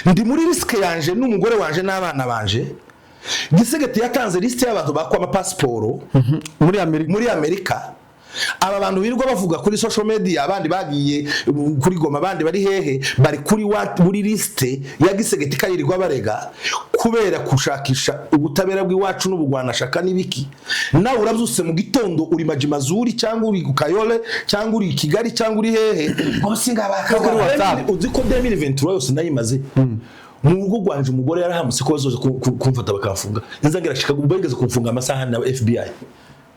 Ndi muri risk yanje n'umugore wanje n'abana banje. Tshisekedi yatanze liste y'abantu bakwa amapasiporo muri Amerika. Muri Amerika. Aba bantu birirwa bavuga kuri social media, abandi bagiye kuri Goma, abandi bari hehe, bari kuri muri liste ya Tshisekedi kayirirwa barega kubera gushakisha ubutabera bw'iwacu n'ubugwanashaka n'ibiki. Nawe urabyutse mu gitondo uri Majimazuri cyangwa uri ku Kayole cyangwa uri i Kigali cyangwa uri hehe, ngo singa Kuri WhatsApp. Uzi ko 2023 yose nayimaze mu rugo rwanje, umugore yarahamutse ko bazoza kumfata bakamfunga. Nzangira Chicago, bageze kumfunga amasaha na FBI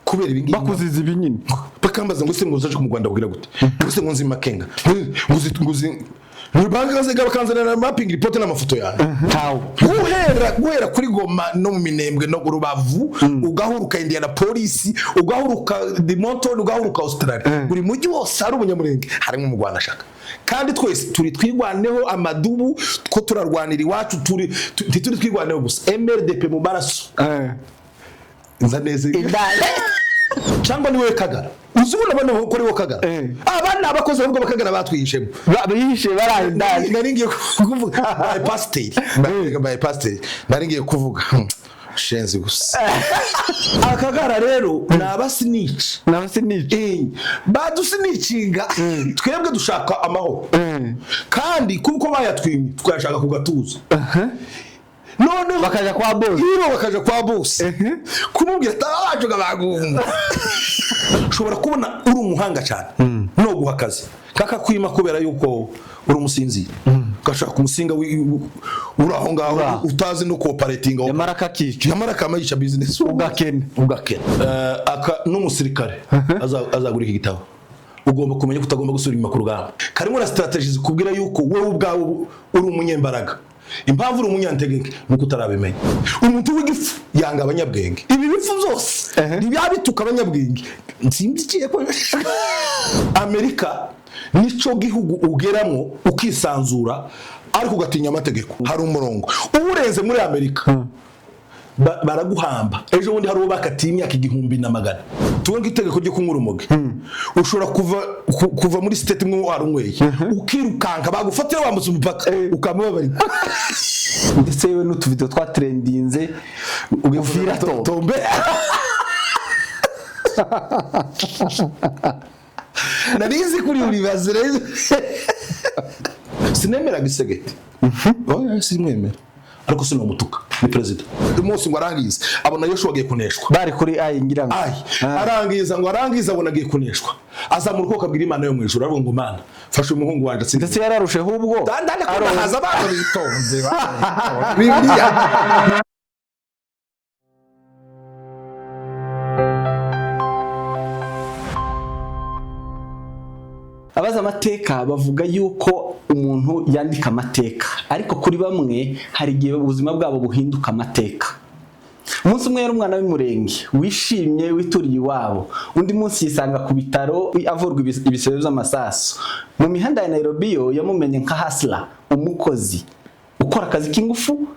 kubera ibi ngibi. Bakuziza ibi nyine. Bakambaza ngo se ngo uzaje mu Rwanda kugira gute, ngo se ngo nzi Makenga, ngo uzi bakaze bakanzanira mapping report n'amafoto yanjye. Ntawe. Guhera kuri Goma no mu Minembwe no Rubavu, ugahuruka Indianapolis, ugahuruka Edmonton, ugahuruka Australia, buri mujyi wose hari umunyamurenge, harimo umugwanashaka. Kandi twese turi Twirwaneho, amadubu ko turarwanira iwacu, turi ntituri Twirwaneho gusa, MRDP mu maraso. Nza neza cyangwa ni wowe Kagara? Uzi ubona bano ko ari wowe Kagara? Aba ni abakozi ahubwo bakagara batwihishemo. Bihishe baraye indani. Nari ngiye kuvuga by pasiteri, by pasiteri nari ngiye kuvuga shenzi gusa. Akagara rero ni abasnitch. N'abasnitch. Badusnitchinga. Twebwe dushaka amahoro, kandi kuko bayatwimye tukayashaka ku gatuza. Noneho Bakaja kwa boss. Iyo bakaja kwa boss kumubwira ati abacu bagunga. Ushobora kubona uri umuhanga cyane no guha akazi kakakwima kubera yuko uri umusinzira, ugashaka umusinga uri aho ngaho. Uri aho. Utazi no cooperating. Yamara kakica. Yamara kamayica business. Ugakena. Ugakena. Aka n'umusirikare azagura iki gitabo, ugomba kumenya ko utagomba gusubira inyuma ku rugamba. Karimo na strategy zikubwira yuko wowe ubwawe uri umunyembaraga. Impamvu uri umunyantegenke nuko utarabimenya. Umuntu w'igifu yanga abanyabwenge. Ibi bifu byose ntibyaba bituka abanyabwenge. Nsimbikiye ko Amerika nico gihugu ugeramo ukisanzura, ariko ugatinya amategeko. Hari umurongo uwurenze muri Amerika, baraguhamba. Ejo bundi hari uwo bakatiye imyaka 1100. Tuwe nk'itegeko ryo kunywa urumogi, ushobora kuva muri state imwe warunyweye, ukirukanka, bagufatira wambutse umupaka, ukamubabarira. Ndetse yewe n'utuvido twatrendinze Uvira to Tombe. Narizi kuri uribaze rero. Sinemera Tshisekedi, oya, simwemera, ariko sinamutuka, ni perezida. Umunsi ngo arangize abona Yoshua agiye kuneshwa. Bari kuri ayi ngira ngo Ayi arangiza, ngo arangiza abona agiye kuneshwa, azamura ukuboko abwira Imana yo mu ijuru, aravuga ngo: "Mana, fasha umuhungu wanjye atsinde." Ndetse yararusheho ubwo. Ndanda ko haza abantu bitonze Bibiliya. Abazi amateka bavuga yuko umuntu yandika amateka, ariko kuri bamwe hari igihe ubuzima bwabo buhinduka amateka. Umunsi umwe yari umwana w'umurenge wishimye wituriye iwabo, undi munsi yisanga ku bitaro avurwa ibisebe by'amasasu. Mu mihanda ya Nairobi yo yamumenye nka hustler, umukozi ukora akazi k'ingufu,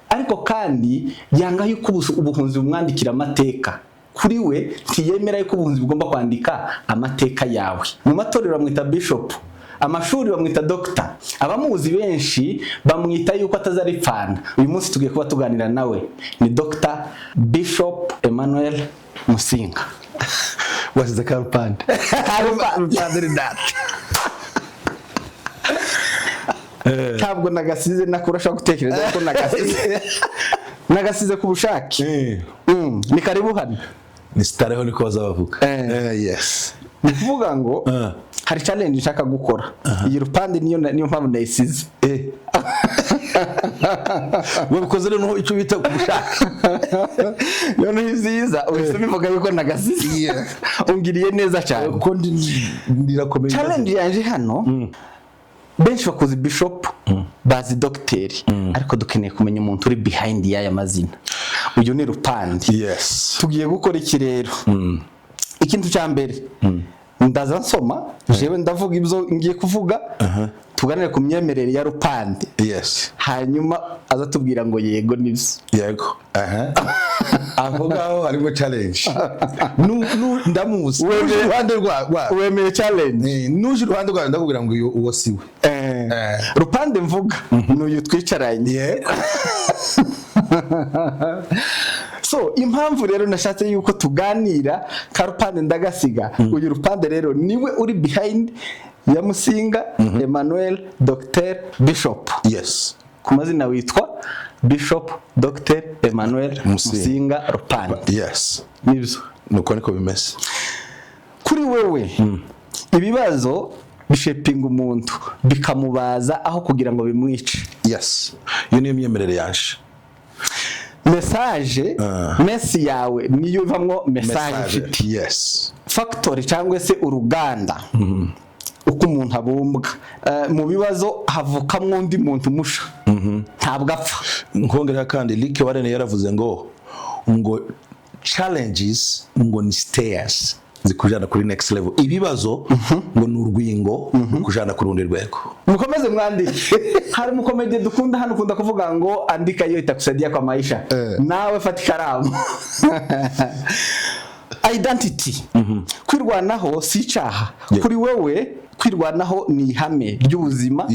ariko kandi yanga yuko ubuhunzi bumwandikira amateka. Kuri we ntiyemera yuko ubuhunzi bugomba kwandika amateka yawe. Mu matorero bamwita bishop, amashuri bamwita dogita, abamuzi benshi bamwita yuko atazaripfana. Uyu munsi tugiye kuba tuganira nawe, ni Dr Bishop Emmanuel Musinga. Wasize karupande. Rupande ni data. Ntabwo nagasize, nakura ashobora gutekereza ko nagasize. Nagasize ku bushake. Ni karibu hano. Ni sitareho, niko bazabavuga. Yes. Ni ukuvuga ngo hari challenge nshaka gukora. Iyi rupande niyo mpamvu nayisize. Wabikoze noneho icyo bita gushaka. Noneho ibyiza uhise ubivuga yuko nagasize. Ungiriye neza cyane. Kuko ndirakomeye. Challenge yanje hano, benshi bakuzi bishop, bazi dogiteri, ariko dukeneye kumenya umuntu uri behind y'aya mazina. Uyu ni Rupande. Tugiye gukora iki rero? Ikintu cya mbere, ndaza nsoma, jewe ndavuga ibyo ngiye kuvuga, tuganire ku myemerere ya Rupande. Hanyuma aza tubwira ngo yego nibyo. Yego, aha aho ngaho harimo challenge. Ndamuzi. Nuje iruhande rwa Wemeye challenge? Nuje iruhande rwawe ndakubwira ngo uwo si we. Rupande mvuga ni uyu twicaranye. So impamvu rero nashatse yuko tuganira ka Rupande ndagasiga. Uyu Rupande rero niwe uri behind ya Musinga Emmanuel, Dr Bishop. Ku mazina witwa Bishop Dr Emmanuel Musinga. Musinga Rupande. Nibyo? Nuko niko bimeze. Kuri wewe, ibibazo bishapinga umuntu, bikamubaza aho kugira ngo bimwice. Yes, iyo niyo myemerere yanje. Message, mess yawe niyo ivamwo message ifite. Factory cyangwa se uruganda, uko umuntu abumbwa. Mu bibazo havukamwo undi muntu musha, ntabwo apfa. Nkongera kandi, Rick Warren yaravuze ngo challenges ngo ni stairs zikujana kuri next level. Ibibazo ngo ni urwingo rukujana ku rundi rwego. Mukomeze mwandike. Hari umukomedi dukunda hano ukunda kuvuga ngo "Andika, hiyo itakusaidia kwa maisha." Nawe fata ikaramu. Identity, kwirwanaho si icyaha. Kuri wewe, kwirwanaho ni ihame ry'ubuzima.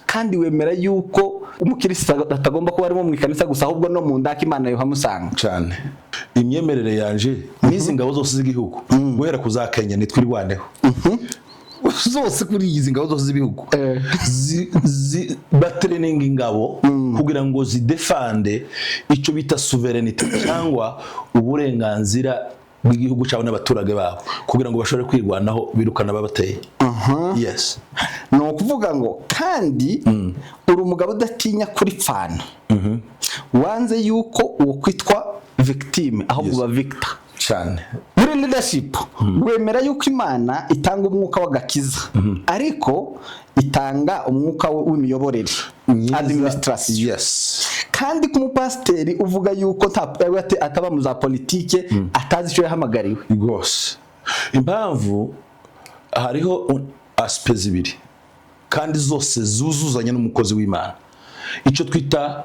Kandi wemera yuko umukirisitu atagomba kuba arimo mu ikanisa gusa, ahubwo no mu ndaka Imana yohamusanga. Cyane. Imyemerere yanje, n'izi ngabo zose z'igihugu, guhera ku za Kenya, nitwirwaneho zose, kuri izi ngabo zose z'ibihugu, batraininga ingabo kugira ngo zidefende icyo bita sovereignty cyangwa uburenganzira bw'igihugu cyabo n'abaturage babo, kugira ngo bashobore kwirwanaho birukana ababateye. Yes. Ni ukuvuga ngo kandi uri umugabo udatinya kuripfana, wanze yuko uwo kwitwa victime, ahubwo uba victor. Cyane. Muri leadership, wemera yuko Imana itanga umwuka w'agakiza, ariko itanga umwuka w'imiyoborere, administration. Kandi ku mupasiteri uvuga yuko ataba mu za politike, atazi icyo yahamagariwe. Rwose, impamvu hariho aspects zibiri kandi zose zuzuzanya n'umukozi w'Imana, icyo twita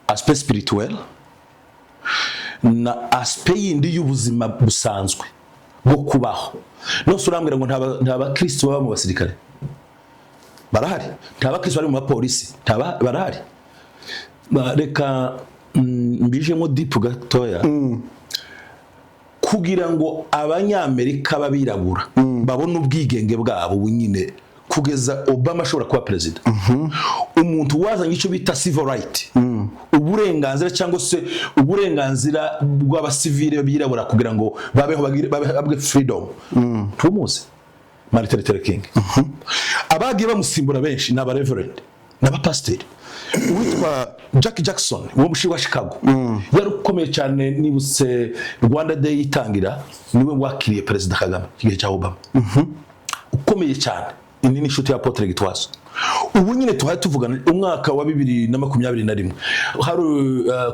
aspect spirituel na aspect yindi y'ubuzima busanzwe bwo kubaho. Nose urambwira ngo nta bakristo baba mu basirikare? Barahari. Nta bakristo bari mu bapolisi? Barahari. Reka mbijemo deep gatoya. Kugira ngo Abanyamerika b'abirabura babone ubwigenge bwabo bunyine, kugeza Obama ashobora kuba perezida, umuntu wazanye icyo bita civil right, uburenganzira cyangwa se uburenganzira bw'abasivile birabura kugira ngo babeho, bahabwe freedom, ntumuzi? Martin Luther King. Abagiye bamusimbura benshi ni abareverend n'abapasiteri. Uwitwa Jack Jackson wo mushi wa Chicago yari ukomeye cyane. Nibutse Rwanda Day itangira, niwe wakiriye Perezida Kagame igihe cya Obama, ukomeye cyane. Ini ni inshuti ya Apotre Gitwaza. Ubu nyine tuhaye tuvugana, umwaka wa 2021 hari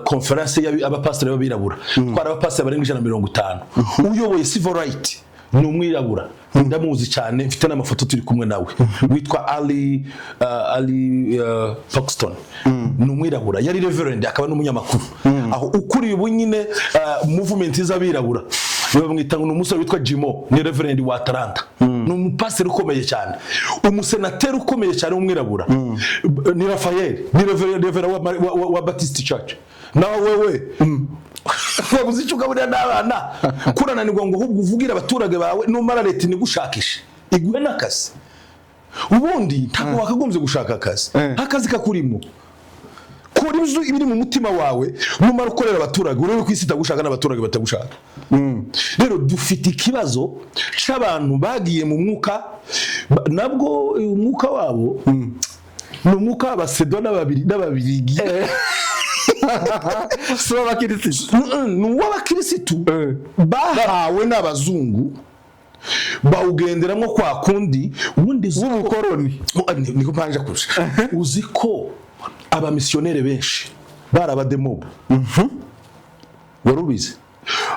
conference y'abapasiteri b'abirabura, twari abapasiteri barenga 150. Uyoboye civil right ni umwirabura, ndamuzi cyane, mfite n'amafoto turi kumwe nawe, witwa Ali Paxton. Ni umwirabura, yari reverend akaba n'umunyamakuru. Aho ukuriye ubu nyine movement z'abirabura bamwita ngo ni umusore witwa Jimo, ni reverend wa Atlanta, ni umupasiteri ukomeye cyane. Umusenateri ukomeye cyane w'umwirabura ni Raphael, ni reverend wa Baptist Church. Nawe wewe wabuze icyo ugaburira n'abana, kurananirwa ngo ahubwo uvugire abaturage bawe, numara leta ntigushakishe iguhe n'akazi. Ubundi ntabwo wakagombye gushaka akazi, akazi kakurimo. Kora ibyo ibiri mu mutima wawe, numara ukorera abaturage, urebe ko isi itagushaka n'abaturage batagushaka. Rero dufite ikibazo c'abantu bagiye mu mwuka, nabwo umwuka wabo ni umwuka w'Abasedo n'Ababirigi. Si abakirisitu. Ni uw'abakirisitu bahawe n'abazungu, bawugenderamo kwa kundi ubundi w'ubukoroni. Niko mpanje kurusha. Uzi ko abamisiyoneri benshi bari abademobu? Wari ubizi?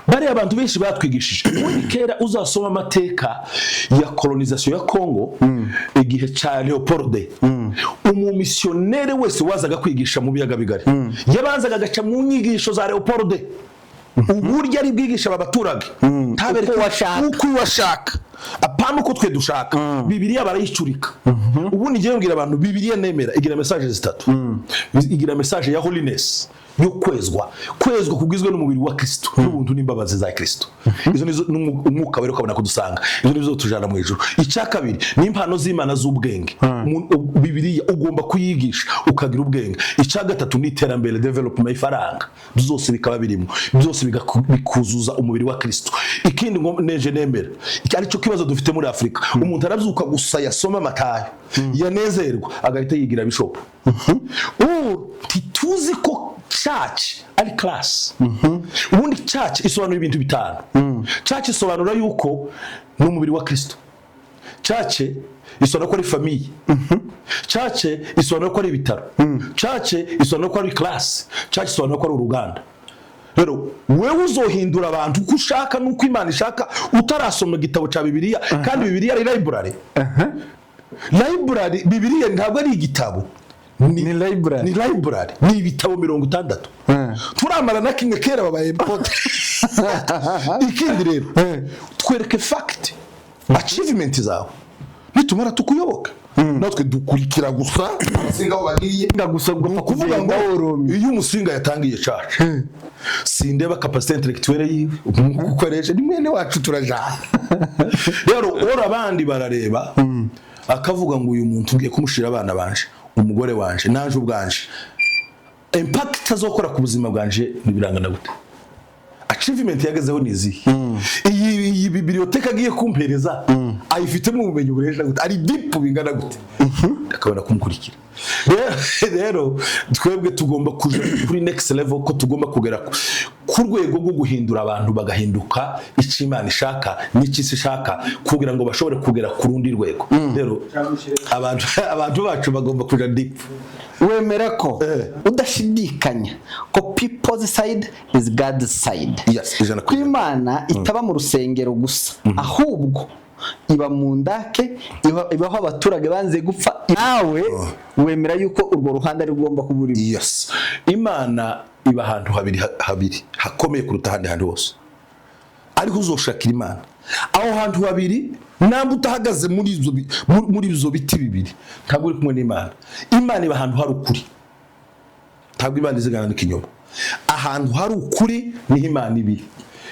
Bariya abantu benshi batwigishije ubundi kera, uzasoma amateka ya colonisation ya Congo igihe cya Leopold, umumisiyoneri wese wazaga kwigisha mu biyaga bigari yabanzaga agaca mu nyigisho za Leopold, uburyo ari bwigisha aba baturage, ntabereke Uko washaka. Uko washaka. Apana uko twe dushaka. Bibiliya barayicurika. Ubundi ngiye mbwira abantu, Bibiliya nemera igira message zitatu. Igira message ya holiness, yo kwezwa, kwezwa kugizwe n'umubiri wa Kristo n'ubuntu n'imbabazi za Kristo. Izo nizo Umwuka Wera ukabona kudusanga, izo nizo tujana mu ijuru. Icya kabiri ni impano z'Imana z'ubwenge. Bibiliya ugomba kuyigisha ukagira ubwenge. Icya gatatu ni iterambere, development, ifaranga, byose bikaba birimo, byose bikuzuza umubiri wa Kristo. Ikindi ngo neje nemera, iki aricyo kibazo dufite muri Afurika: umuntu arabyuka gusa, yasoma Matayo yanezerwa, agahita yigira bishop. Ubu ntituzi ko church ari class. Ubundi church isobanura ibintu bitanu. Church isobanura yuko ni umubiri wa Kristo. Church isobanura ko ari famille. Church isobanura ko ari ibitaro. Church isobanura ko ari class. Church isobanura ko ari uruganda. Rero wewe uzohindura abantu uko ushaka n'uko Imana ishaka utarasoma igitabo cya Bibiliya? Kandi Bibiliya ari library. Library, Bibiliya ntabwo ari igitabo. Ni library. Ni library, ni ibitabo 60. Turamara na kimwe, kera babaye pote. Ikindi rero, twereke fact, achievement zawe, nitumara tukuyoboka. Natwe dukurikira gusa abasinga aho bagiye. Nga gusa ugapfa Kuvuga ngo kugenda woromye. Iyo umusinga yatangiye church, sindeba capacité intellectuelle yiwe, umukoresha ni mwene wacu, turajana. Rero ora abandi barareba akavuga ngo uyu muntu ngiye kumushira abana banje, umugore wanje, nanje ubwanje, impact azokora ku buzima bwanje nibirangana gute? Achievement yagezeho ni izihe? Iyi bibliothèque agiye kumpereza ayifitemo ubumenyi buresha gute? Ari deep bingana gute? Akabona kumukurikira. Rero twebwe tugomba kuja kuri next level, ko tugomba kugera ku rwego rwo guhindura abantu bagahinduka icyo Imana ishaka n'icyo isi ishaka, kugira ngo bashobore kugera ku rundi rwego. Rero abantu bacu bagomba kuja deep. Wemera ko udashidikanya ko people's side is God's side? Yes, ijana ku Ko ijana. Imana itaba mu rusengero gusa, ahubwo iba mu ndake, ibaho abaturage banze gupfa. Nawe wemera yuko urwo ruhande ari rugomba kuba urimo? Yes, Imana iba ahantu habiri hakomeye kuruta ahandi hantu hose, ariho uzoshakira Imana. Aho hantu habiri, namba utahagaze muri izo biti bibiri, ntabwo uri kumwe n'Imana. Imana iba ahantu hari ukuri. Ntabwo Imana izigana n'ikinyoma. Ahantu hari ukuri niho Imana ibi.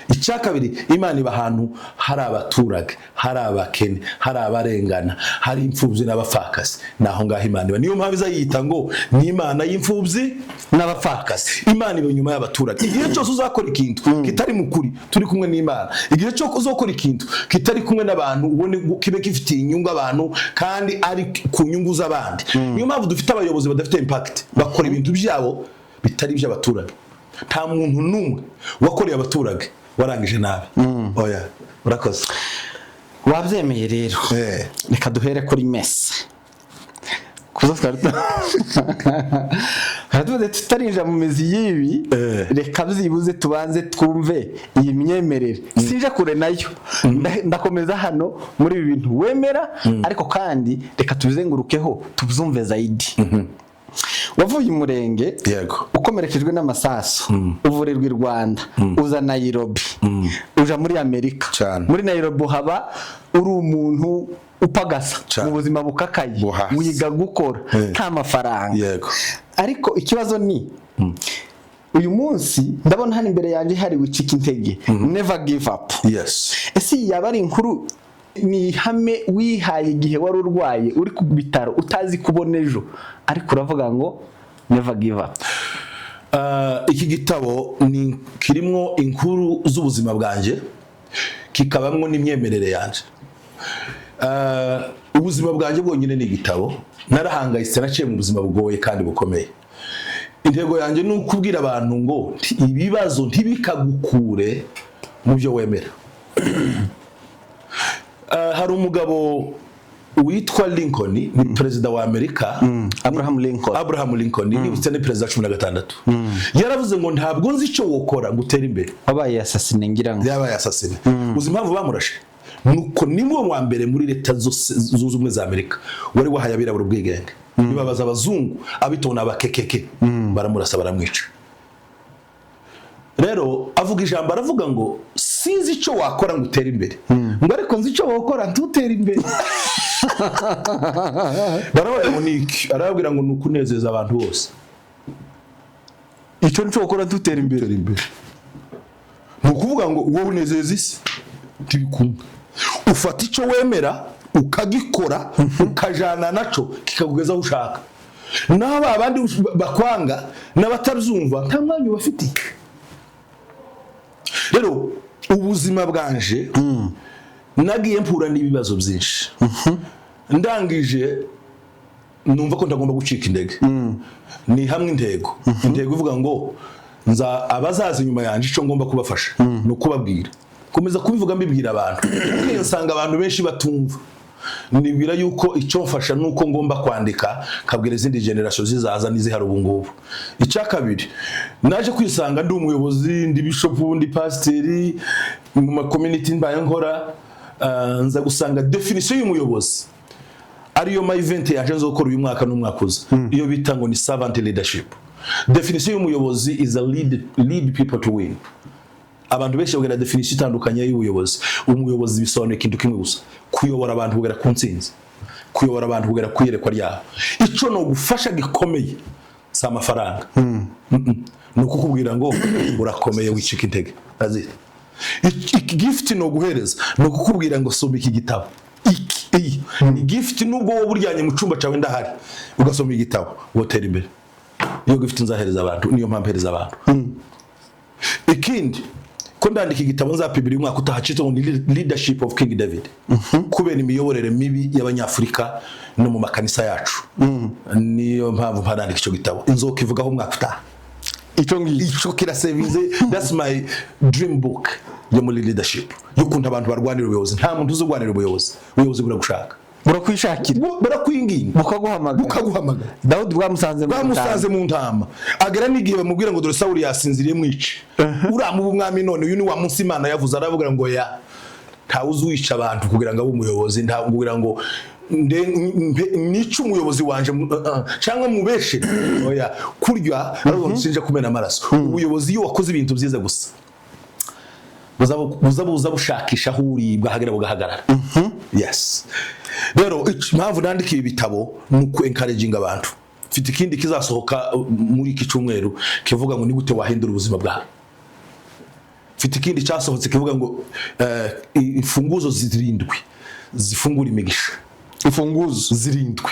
Icya kabiri, Imana iba ahantu hari abaturage, hari abakene, hari abarengana, hari imfubyi n'abapfakazi. Ni aho ngaho Imana iba. Niyo mpamvu iza yita ngo ni Imana y'imfubyi n'abapfakazi. Imana iba inyuma y'abaturage. Igihe cyose uzakora ikintu kitari mu kuri, turi kumwe n'Imana. Igihe cyose uzakora ikintu kitari kumwe n'abantu, ubone kibe gifitiye inyungu abantu kandi ari ku nyungu z'abandi. Niyo mpamvu dufite abayobozi badafite impact, bakora ibintu byabo bitari iby'abaturage. Nta muntu n'umwe wakoreye abaturage warangije nabi, oya. Urakoze. Wabyemeye rero. Reka duhere kuri mese kuzo twari tumaze tutarinjira mu mizi y'ibi. Reka byibuze tubanze twumve iyi myemerere. Sinje kure nayo. Ndakomeza hano muri ibi bintu wemera, ariko kandi reka tubizengurukeho tubyumve zaidi. Wavuye umurenge ukomerekejwe n'amasasu, uvurirwa i Rwanda, uza Nairobi, uja muri Amerika. Cyane. Muri Nairobi haba uri umuntu upagasa Cyane. mu buzima bukakaye, Buhasi. wiga gukora nta mafaranga. Ariko ikibazo ni uyu munsi ndabona hano imbere yanjye hari "Wicika intege", "Never give up". Ese iyi yaba ari inkuru, ni ihame wihaye igihe wari urwaye, uri ku bitaro, utazi kubona ejo, ariko uravuga ngo "Never give up"? Iki gitabo ni kirimo inkuru z'ubuzima bwanjye, kikabamwo n'imyemerere yanjye. Ubuzima bwanjye bwonyine ni igitabo. Narahangayitse, naciye mu buzima bugoye kandi bukomeye. Intego yanjye ni ukubwira abantu ngo ibibazo ntibikagukure mu byo wemera. Hari umugabo witwa Lincoln, ni perezida wa Amerika. Abraham Lincoln. Abraham Lincoln, nibutse, ni perezida wa 16. Yaravuze ngo ntabwo nzi icyo wokora ngo utere imbere. Wabaye assassiné, ngira ngo. Yabaye assassiné. Uzi impamvu bamurashe? Nuko niwe wa mbere muri Leta zose zunze ubumwe za Amerika wari wahaye abirabura ubwigenge. Bibabaza abazungu, abitona abakekeke, baramurasa baramwica. Rero avuga ijambo, aravuga ngo sinzi icyo wakora ngo utere imbere. Ngo ariko nzi icyo bokora ntutera imbere. Barabaye ngo ni iki? Arababwira ngo ni ukunezeza abantu bose. Icyo nico gukora dutera imbere. Utera imbere ni ukuvuga ngo wowe unezeza isi, ntibikunda. Ufata icyo wemera ukagikora, ukajana naco, kikakugeza aho ushaka. Naho ba bandi bakwanga n'abatabyumva, nta mwanya ubafitiye. Rero ubuzima bwanje, nagiye mpura n'ibibazo byinshi, ndangije numva ko ntagomba gucika intege. Ni hamwe intego ivuga ngo nza abazaza inyuma yanjye, icyo ngomba kubafasha ni ukubabwira, komeza kubivuga, mbibwira abantu. Bukeye nsanga abantu benshi batumva, nibwira yuko icyo mfasha ni uko ngomba kwandika, nkabwira izindi generation zizaza n'izihari ubu ngubu. Icya kabiri, naje kwisanga ndi umuyobozi, ndi bishop, ndi pasiteri mu ma community mbaye nkora. Nza gusanga definition y'umuyobozi ariyo ma event yaje nzokora uyu mwaka n'umwaka uza, iyo bita ngo ni servant leadership. Definition y'umuyobozi is a lead people to win. Abantu benshi bagira definition itandukanye y'ubuyobozi. Umuyobozi bisobanuye ikintu kimwe gusa: kuyobora abantu kugera ku ntsinzi, kuyobora abantu kugera ku iyerekwa ryabo. Icyo ni ugufasha gikomeye si amafaranga. Ni ukukubwira ngo urakomeye, wicika intege. That's it. Iki gift ni uguhereza, ni ukukubwira ngo soma iki gitabo. Iki iyi ni gift. Nubwo wowe uryamye mu cyumba cyawe, ndahari, ugasoma igitabo, wotera imbere. Iyo gift nzahereza abantu, niyo mpamvu mpereza abantu. Ikindi, ko ndandika igitabo nzapublisha umwaka utaha cyitwa ngo ni Leadership of King David, kubera imiyoborere mibi y'Abanyafurika no mu makanisa yacu. Niyo mpamvu mparandika icyo gitabo, inzoka ivugaho umwaka utaha. Icyo ngicyo. Icyo kirasevinze. That's my dream book yo muri leadership, y'ukuntu abantu barwanira ubuyobozi. Nta muntu uzi urwanira ubuyobozi, ubuyobozi buragushaka. Burakwishakira. Barakwinginga. Bukaguhamagara. Bukaguhamagara. Dawudi bwamusanze mu Bwamusanze mu ntama, agera n'igihe bamubwira ngo dore Sawuli yasinziriye, mwice uramuba umwami. None uyu ni wa munsi Imana yavuze. Aravuga ngo ya ntawe uzi wica abantu kugira ngo abe umuyobozi, nta kugira ngo nice umuyobozi wanje cyangwa mubeshe. Oya, kurya aravuga ngo sinje kumena amaraso. Ubuyobozi, iyo wakoze ibintu byiza gusa, buza bushakisha aho uri, bwahagera bugahagarara. Yes. Rero impamvu nandika ibi bitabo ni uku encouraging abantu. Mfite ikindi kizasohoka muri iki cyumweru kivuga ngo ni gute wahindura ubuzima bwawe. Mfite ikindi cyasohotse kivuga ngo imfunguzo zirindwi zifungura imigisha. Imfunguzo zirindwi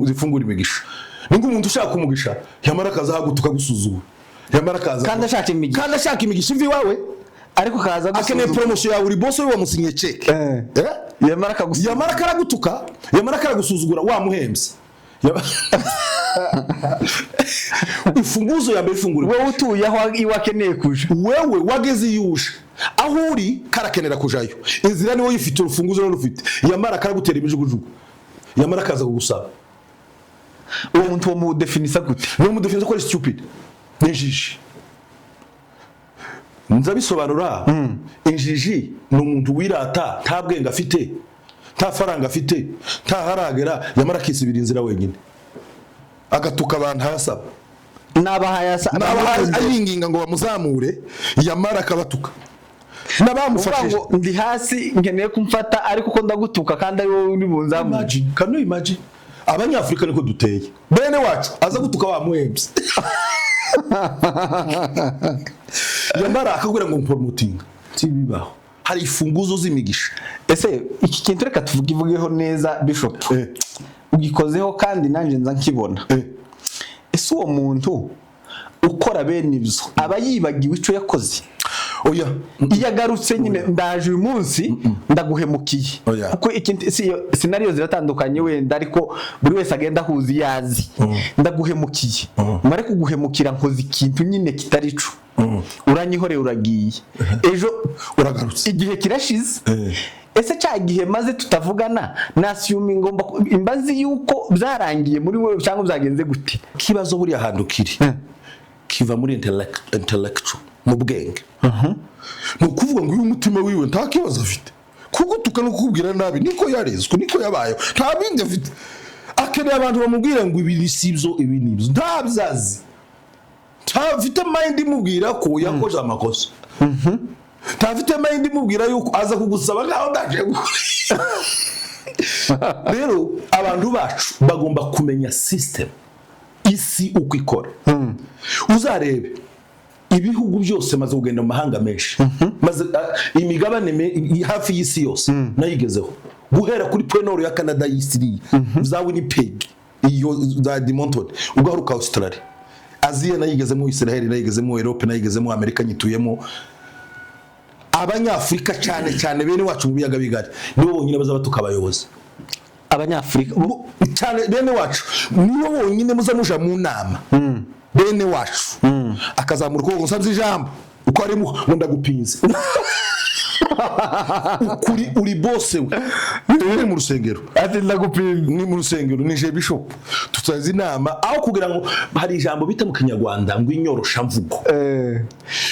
zifungura imigisha. Ni nk'umuntu ushaka umugisha, yamara akaza ahagutuka gusuzugura, yamara akaza Kandi ashaka imigisha. Kandi ashaka imigisha iva iwawe. Ariko kaza Akeneye gusuzuma. promotion yawe, uri boss we, wamusinyiye cheque. Eh? Yamara akagusuzuma. Yamara karagutuka, yamara karagusuzugura, wamuhembye. Imfunguzo ya mbere ifungura Wowe utuye aho iwe akeneye kuja. Wewe wageze iyo uje, aho uri karakenera kujayo, inzira niwe uyifite, urufunguzo niwe rufite, yamara karagutera imijugujugu, yamara akaza kugusaba. Uwo muntu wo mudefinisa gute? Niyo mudefinisa ko ari stupid, ni injiji. Nzabisobanura. Injiji ni umuntu wirata, nta bwenge afite, nta faranga afite, nta haragera, yamara akisibira inzira wenyine, agatuka abantu ayasaba. N'abahayasa. N'abaha ayinginga ngo bamuzamure, yamara akabatuka Uvuga n'abamufashije. ngo ndi hasi, nkeneye kumfata, ariko uko ndagutuka kandi ari wowe uri bunzamure. Imagine, can you imagine? Abanyafurika niko duteye. Bene wacu aza gutuka wamuhembye, yamara akakubwira ngo mpromotinga. Ntibibaho. Hari imfunguzo z'imigisha. Ese iki kintu, reka tuvuge ivugeho neza, bishop. Ugikozeho kandi nanjye nza nkibona. Ese uwo muntu ukora bene ibyo aba yibagiwe icyo yakoze? Oya. Iyo agarutse nyine, ndaje uyu munsi ndaguhemukiye. Oya. Kuko ikindi si iyo scenario ziratandukanye wenda, ariko buri wese agenda ahuza iyo azi. Ndaguhemukiye, mare kuguhemukira nkoze ikintu nyine kitari cyo, uranyihoreye, uragiye, ejo Uragarutse. igihe kirashize. Ese cya gihe maze tutavugana, nasiyumi ngomba imbazi yuko byarangiye muri wowe cyangwa byagenze gute? Kibazo buriya hantu kiri kiva muri intellectual, mu bwenge. Ni ukuvuga ngo uyu mutima wiwe nta kibazo afite, kugutuka no kukubwira nabi niko yarezwe, niko yabayeho, nta bindi afite. Akeneye abantu bamubwira ngo ibi si byo, ibi ni byo. Ntabyo azi, ntafite mind imubwira ko yakoze amakosa. Ntafite mind imubwira yuko aza kugusaba nkaho ndaje. Rero abantu bacu bagomba kumenya system, isi uko ikora. Uzarebe ibihugu byose, maze kugenda mu mahanga menshi, maze imigabane hafi y'isi yose nayigezeho, guhera kuri pôle nord ya Canada y'isiriya, za Winnipeg, iyo za Edmonton, ugaruka Australia, Aziya nayigezemo, Israel nayigezemo, Europe nayigezemo, Amerika nyituyemo. Abanyafurika, cyane cyane bene wacu mu biyaga bigari, nibo bonyine bazaba tukabayobozi. Abanyafurika? Cyane bene wacu, nibo bonyine muza muja mu nama, bene wacu akazamura ukuboko ngo nsabye ijambo, uko arimo ngo ndagupinze ukuri, uri bose we uri mu rusengero. Ati ndagupinze. Ni mu rusengero, ni je bishop, tutazi inama aho kugira ngo hari ijambo bita mu Kinyarwanda ngo inyoroshamvugo.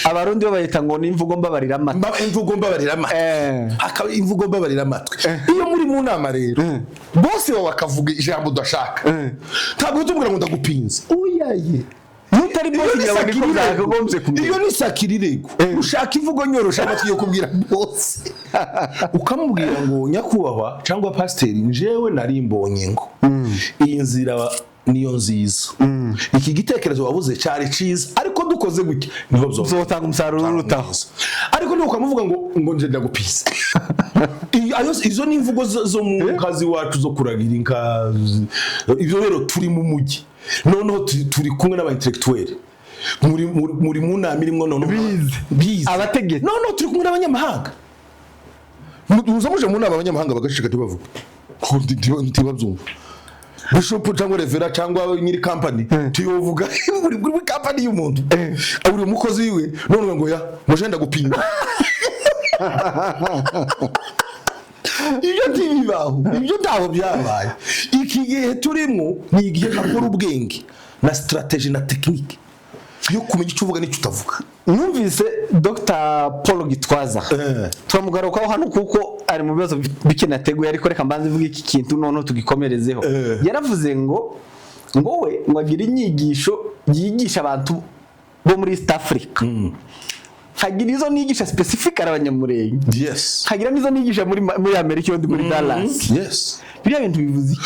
Abarundi bo bayita ngo ni imvugo mbabarira amata. Imvugo mbabarira amatwi. Hakaba imvugo mbabarira amatwi. Iyo muri mu nama rero, bose wawe akavuga ijambo udashaka, ntabwo uhita umubwira ngo ndagupinze, oyaye. Iyo utari Iyo boss ni ngira ngo niko sacrilège. byakagombye kumera. Iyo ni sacrilège. Ushaka imvugo nyorosha amatwi yo kubwira bose, ukamubwira ngo nyakubahwa cyangwa pasiteri, njyewe nari mbonye ngo iyi nzira niyo nziza, iki gitekerezo wabuze cyari cyiza, ariko dukoze gutya niho Uzotanga umusaruro urutaho. Ariko niba ukamuvuga ngo nje ndagupisa. Izo ni imvugo zo mu kazi wacu zo kuragira inka. Ibyo rero turi mu mujyi, noneho turi kumwe n'aba intellectuel, muri mu nama irimo noneho Bize. Bize. Abategetsi. Noneho turi kumwe n'abanyamahanga. Muza muje mu nama, abanyamahanga bagaceceka, ntibavuga. Ko ntibabyumva. Bishop cyangwa reverend cyangwa nyiri company tuyovuga muri company y'umuntu, uri umukozi wiwe, none ngo ya ngo je ndagupinga. Ibyo ntibibaho, ibyo ntaho byabaye. Iki gihe turimo ni igihe hakora ubwenge na strategy na technique yo kumenya icyo uvuga n'icyo utavuga. Numvise Dr Paul Gitwaza. Turamugarukaho hano kuko ari mu bibazo bike nateguye, ariko reka mbanze mvuge iki kintu noneho tugikomerezeho. Yaravuze ngo we ngo agira inyigisho yigisha abantu bo muri East Africa, hagira izo nigisha specific ari Abanyamurenge, hagira n'izo nigisha muri Amerika, iyo ndi muri Dallas. Biriya bintu bivuze iki?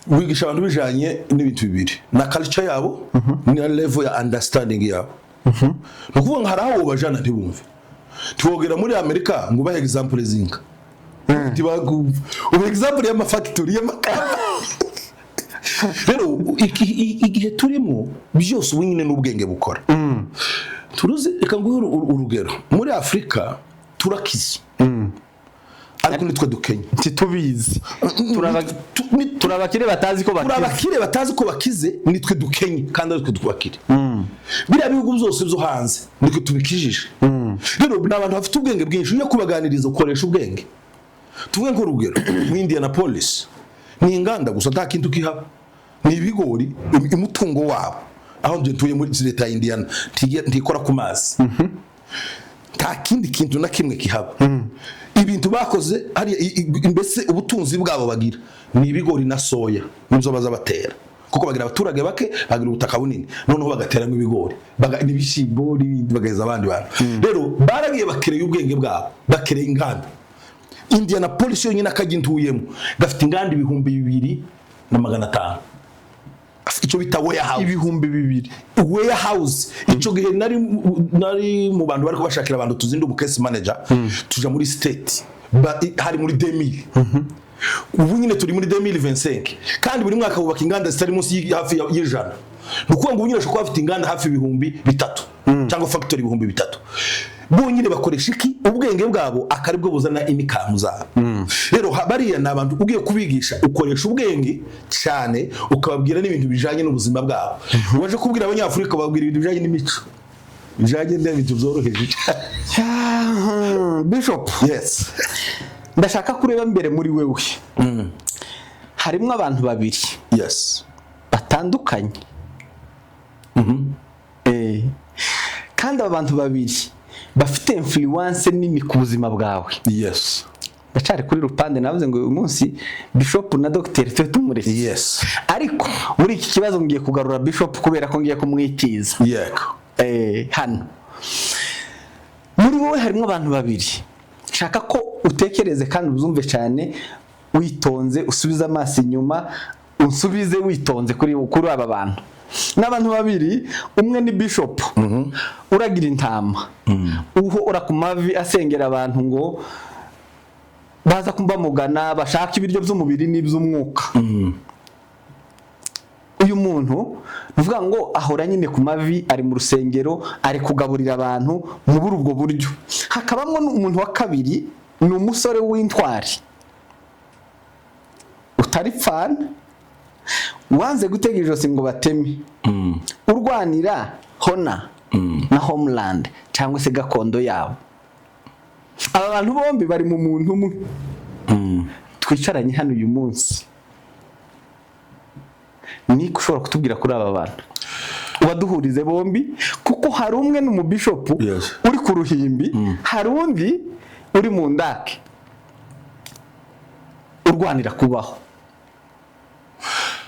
Wigisha abantu bijanye n'ibintu bibiri: na culture yabo na level ya understanding yabo. Ni ukuvuga ngo hari aho wobajana ntibumve. Ntiwogera muri Amerika ngo ubahe example zinka, ntibakumva. Ubahe example y'amafactory, y'amakamba. Rero igihe turimo byose ubu nyine n'ubwenge bukora. Turuzi, reka nguhe urugero: muri Afurika turakize, ariko nitwe dukenye. Ntitubizi. Turi abakire batazi ko Turi bakize. abakire batazi ko bakize. Nitwe dukenye kandi aritwe twubakire. Biriya bihugu byose byo hanze nitwe tubikijije. Rero ni abantu bafite ubwenge bwinshi. Iyo kubaganiriza ukoresha ubwenge. Tuvuge nk'urugero mu Indianapolis ni inganda gusa, nta kintu kihaba, ni ibigori. Umutungo wabo aho nje ntuye muri leta ya Indiana ntikora ku mazi, nta kindi kintu na kimwe kihaba. Ibintu bakoze hariya, mbese ubutunzi bwabo bagira ni ibigori na soya, nibyo baza batera, kuko bagira abaturage bake, bagira ubutaka bunini, noneho bagateramo ibigori n'ibishyimbo n'ibindi, bagaheza abandi bantu. Rero baragiye bakereye ubwenge bwabo, bakereye inganda. Indianapolis yonyine, akajya ntuyemo, gafite inganda 2500, icyo bita warehouse. 2000? Warehouse. Icyo gihe nari mu bantu bari kubashakira abantu tuzindi umu case manager, tuja muri state. Hari muri 2000. Ubu nyine turi muri 2025, kandi buri mwaka bubaka inganda zitari munsi hafi y'ijana. Ni ukuvuga ngo ubu nyine bashobora kuba bafite inganda hafi 3000 cyangwa factory 3000. Bonyine bakoresha iki? Ubwenge bwabo, akaribwo buzana income zabo. Rero bariya ni abantu ugiye kubigisha ukoresha ubwenge cyane, ukababwira n'ibintu bijanye n'ubuzima bwabo. Waje kubwira Abanyafurika, babwira ibintu bijanye n'imico, bijanye n'ibintu byoroheje. Bishop, Yes. ndashaka kureba mbere muri wewe harimo abantu babiri batandukanye. Kandi aba bantu babiri bafite influence nini ku buzima bwawe. Ndacari kuri rupande, navuze ngo uyu munsi Bishop na Dr tube tumuretse, ariko muri iki kibazo ngiye kugarura Bishop kubera ko ngiye kumwikiza. Hano muri Muri wowe harimo abantu babiri. Nshaka ko utekereze kandi uzumve cyane, witonze, usubize amaso inyuma, unsubize witonze kuri aba bantu. Ni abantu babiri. Umwe ni bishop uragira intama, uhora ku mavi asengera abantu ngo baza bamugana bashaka ibiryo by'umubiri n'iby'umwuka. Uyu muntu, ni ukuvuga ngo ahora nyine ku mavi, ari mu rusengero, ari kugaburira abantu muri ubwo buryo. Hakabamo n'umuntu wa kabiri, ni umusore w'intwari utari pfana, wanze gutega ijosi ngo bateme, urwanira honor na homeland cyangwa se gakondo yabo. Aba bantu bombi bari mu muntu umwe twicaranye hano uyu munsi. Niko ushobora kutubwira kuri aba bantu, ubaduhurize bombi, kuko hari umwe ni umubishopu uri ku ruhimbi, hari undi uri mu ndake urwanira kubaho.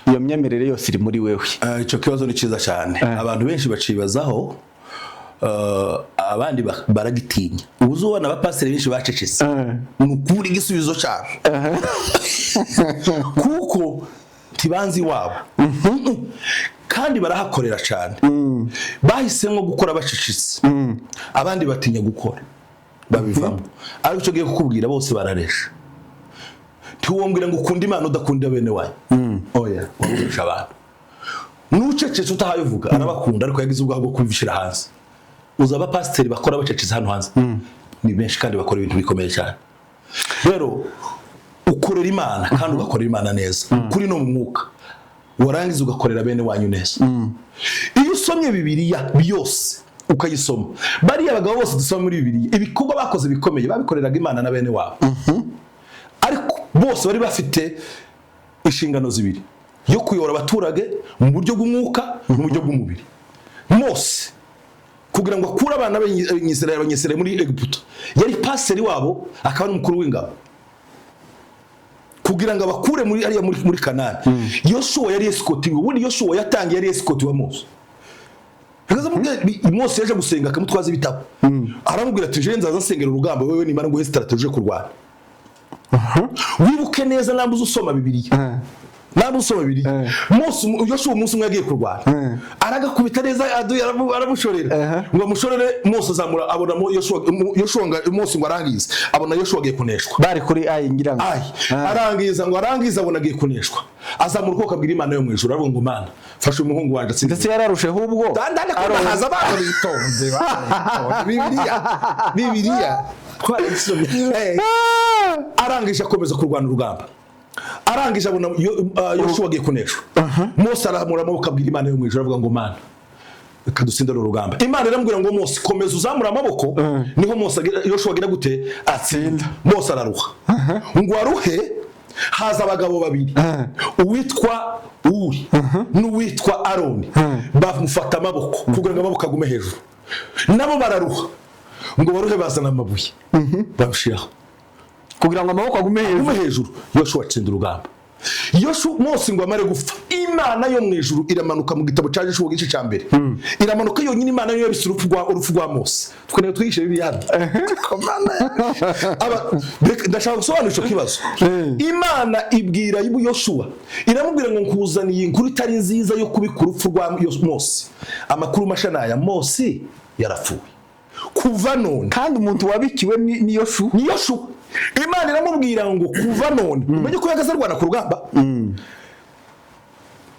Iyo myemerere yose iri muri wewe. Icyo kibazo ni cyiza cyane. Abantu benshi bacibazaho, abandi baragitinya. Ubu uzubona abapasiteri benshi bacecetse, ni ukubura igisubizo cyabo, kuko ntibanzi iwabo kandi barahakorera cyane. Bahisemo gukora bacecetse, abandi batinya gukora babivamo. Ariko icyo ngiye kukubwira, bose bararesha. Ntiwombwira ngo ukunde Imana udakunda bene wanyu. Oya, waburisha abantu. N'ucecetse utahaye uvuga arabakunda, ariko yagize ubwaho bwo kubishyira hanze. Uzi abapasiteri bakora bacecetse hano hanze ni benshi, kandi bakora ibintu bikomeye cyane. Rero ukorera Imana kandi ugakorera Imana neza kuri no mu mwuka, warangiza ugakorera bene wanyu neza. Iyo usomye Bibiliya yose ukayisoma, bariya bagabo bose dusoma muri Bibiliya, ibikorwa bakoze bikomeye babikoreraga Imana na bene wabo, ariko bose bari bafite inshingano zibiri yo kuyobora abaturage mu buryo bw'umwuka, mu buryo bw'umubiri. Mose, kugira ngo akure abana b'Abanyisirayeli muri Egiputa, yari pasiteri wabo akaba n'umukuru w'ingabo kugira ngo abakure muri ariya muri Kanani. Yoshuwa yari escort we. Ubundi Yoshuwa yatangiye yari escort wa Mose. Mose yaje gusenga akamutwaza ibitabo, aramubwira ati: "Je nzaza nsengera urugamba, wewe nimara nguhe strategy yo kurwana." Wibuke neza, namba uzi usoma Bibiliya, namba usoma Bibiliya, Mose, Yoshuwa umunsi umwe yagiye kurwana, aragakubita neza, aduye aramushorera ngo amushorere. Mose azamura abona Yoshuwa, Mose ngo arangize abona Yoshuwa agiye kuneshwa. Bari kuri Ayi, ngira ngo. Ayi, arangiza ngo arangize abona agiye kuneshwa, azamura ukuboko abwira Imana yo mu ijuru, aravuga ngo: "Mana, fasha umuhungu wanjye atsinde." Ndetse yararushe ahubwo. Ndanda haza abantu bitonze, Bibiliya, Bibiliya twarayisomye. Arangije akomeza kurwana urugamba, arangije abona Yoshuwa agiye kuneshwa. Mose aramura amaboko abwira Imana yo mu ijuru, avuga ngo: "Mana, reka dutsinde uru rugamba." Imana iramubwira ngo: "Mose, komeza uzamura amaboko." Niho Mose Yoshuwa agira gute? Atsinda. Mose araruha. Ngo aruhe, haza abagabo babiri, uwitwa Uri n'uwitwa Aroni, bamufata amaboko kugira ngo amaboko agume hejuru. Nabo bararuha. Ngo baruhe, bazana amabuye bamushyiraho kugira ngo amaboko agume hejuru. Agume hejuru. Yoshuwa atsinda urugamba. Mose ngo amare gupfa, Imana yo mu ijuru iramanuka. Mu gitabo cya Yoshuwa igice cya mbere, iramanuka yonyine. Imana niyo yabise urupfu rwa Mose. Twene twigishe Bibiliya hano. Ndashaka gusobanura icyo kibazo. Imana ibwira Yoshuwa, iramubwira ngo: "Nkuzaniye inkuru itari nziza yo kubika urupfu rwa Mose. Amakuru masha ni aya: Mose yarapfuye. Kuva none..." Kandi umuntu wabikiwe ni Yoshu. Ni Yoshuwa. Imana iramubwira ngo: "Kuva none..." Umenye ko yagaze arwana ku rugamba,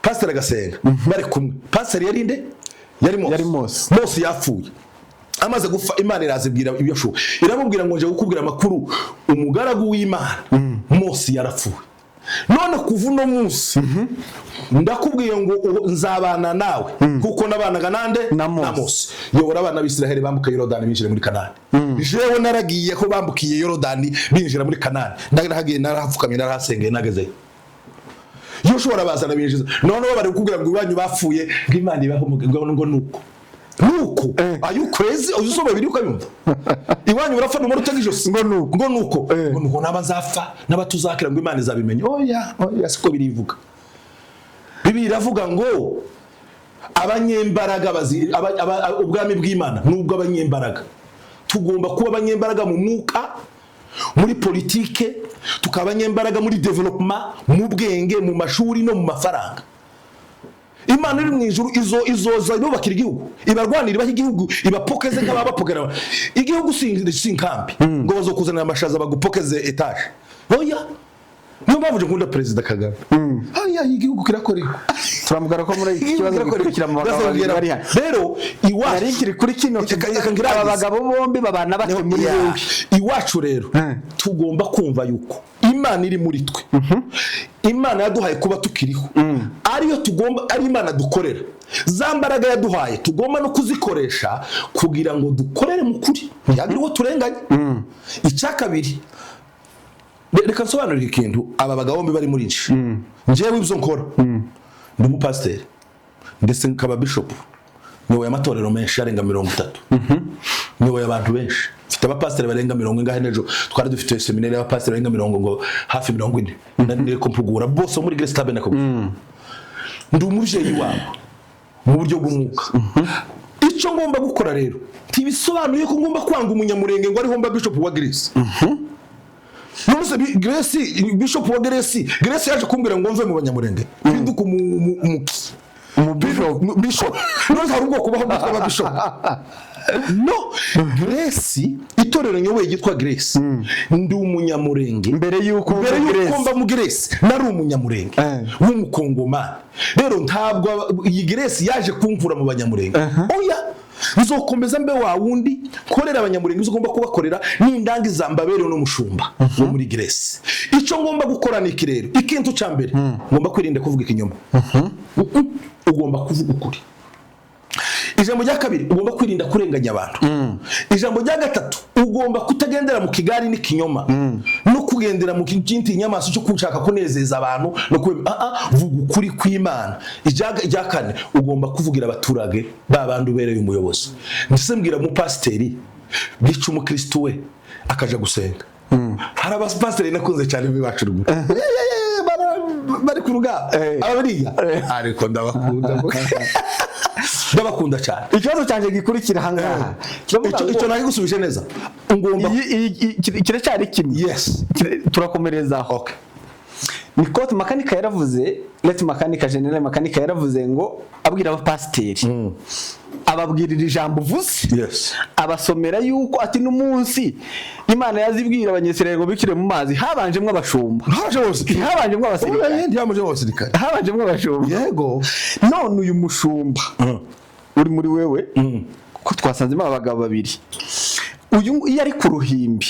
pasiteri agasenga bari kumwe. Pasiteri yari nde? Yari Mose. Yari Mose. Mose yapfuye. Amaze gupfa, Imana irazibwira Yoshuwa, iramubwira ngo: "Nje kukubwira amakuru: umugaragu w'Imana Mose yarapfuye. None kuva uno munsi ndakubwiye ngo nzabana nawe kuko nabanaga nande?" Na Mose. Mose. "Yobora abana b'Isiraheli bambuka Yorodani binjire muri Kanani. Jewe naragiye ko bambukiye Yorodani binjira muri Kanani, narahagiye, narahapfukamye, narahasengeye, nagezeyo." Yoshuwa arabazana binjiza. Noneho bari kukubwira ngo iwanyu bapfuye, ngo Imana ibaho, ngo nuko nuko. Are you crazy? Uyu usoma biri ukabimva, iwanyu barapfa, numara utega ijosi. Ngo nuko. Ngo nuko. Ngo nuko naba nzapfa naba tuzakira, ngo Imana izabimenya. Oya, oya, siko birivuga. Bibiliya iravuga ngo abanyembaraga bazi ubwami bw'Imana nubwo abanyembaraga. Tugomba kuba abanyembaraga mu mwuka, muri politike, tukaba abanyembaraga muri development, mu bwenge, mu mashuri no mu mafaranga. Imana iri mu ijuru izo izoza ibubakira igihugu, ibarwanira, ibaha igihugu, ibapokeze nk'ababapokera igihugu. Si inkambi ngo bazokuzanira amashaza bagupokeze etaje, oya. Niyo mpamvu nje nkunda Perezida Kagame. Oya, igihugu kirakorerwa. Turamugara ko muri iki kibazo gikurikira mu bagabo babiri bari hano. Rero iwacu Nari nkiri kuri kino. Reka ngirangize. Aba bagabo bombi babana bate muri Yeah. wowe? Iwacu rero tugomba kumva yuko Imana iri muri twe, Imana yaduhaye kuba tukiriho, ariyo tugomba, ari Imana dukorera. Za mbaraga yaduhaye tugomba no kuzikoresha kugira ngo dukorere mu kuri, ntihagire uwo turenganya. Icya kabiri, reka nsobanurire ikintu aba bagabo bombi bari muri nshi. Njyewe ibyo nkora, ndi umupasiteri ndetse nkaba bishop, nyoboye amatorero menshi arenga 30, nyoboye abantu benshi, mfite abapasiteri barenga mirongo ingahe. N'ejo twari dufite seminari y'abapasiteri barenga mirongo ngo hafi 40, nari kumpugura bose bo muri Grace Tabernacle. Ndi umubyeyi wabo mu buryo bw'umwuka. Icyo ngomba gukora rero ntibisobanuye ko ngomba kwanga umunyamurenge ngo ariho mba bishop wa Grace. None se Grace, bishop wa Grace, Grace yaje kumbwira ngo mve mu banyamurenge mpinduke Umu bishop. Bishop? None hari ubwoko bubaho bwitwa aba bishop? No, Grace, itorero nyoboye ryitwa Grace, ndi umunyamurenge. Mbere y'uko Mbere uba y'uko Grace. mba mu Grace nari umunyamurenge w'umukongomani. Rero ntabwo iyi Grace yaje kunkura mu banyamurenge, oya. Nzokomeza mbe wa wundi nkorera abanyamurenge ibyo ugomba kubakorera, nindangiza mbabere n'umushumba wo muri Grace. Icyo ngomba gukora ni iki rero? Ikintu cya mbere, ngomba kwirinda kuvuga ikinyoma. Ugomba kuvuga ukuri. Ijambo rya kabiri, ugomba kwirinda kurenganya abantu. Ijambo rya gatatu, ugomba kutagendera mu kigari n'ikinyoma no kugendera mu kindi nyamaswa cyo gushaka kunezeza abantu no vuga ukuri kw'Imana. Irya kane, ugomba kuvugira abaturage ba bandi ubereye umuyobozi. Ndetse mbwira umupasiteri bwica umukristo we akaja gusenga. Hari abapasiteri nakunze cyane b'iwacu ruguru, bari ku rugamba. Abariya, ariko ndabakunda, ndabakunda cyane. Ikibazo cyanjye gikurikira ahangaha kiravuga Icyo ngo icyo nagusubije neza, ngomba kiracyari kimwe. Yes. Turakomereza aho. Okay. Ni kote Makanika yaravuze, late Makanika, General Makanika yaravuze ngo abwira abapasiteri, ababwirira ijambo uvuze, abasomera yuko ati n'umunsi Imana yazibwira Abanyesirayeli ngo bikire mu mazi, habanjemwo abashumba. Haje bose. Habanjemwo abasirikare. Haje abasirikare. Habanjemwo abashumba. None uyu mushumba uri muri wewe, kuko twasanzemo abagabo babiri, uyu iyo ari ku ruhimbi,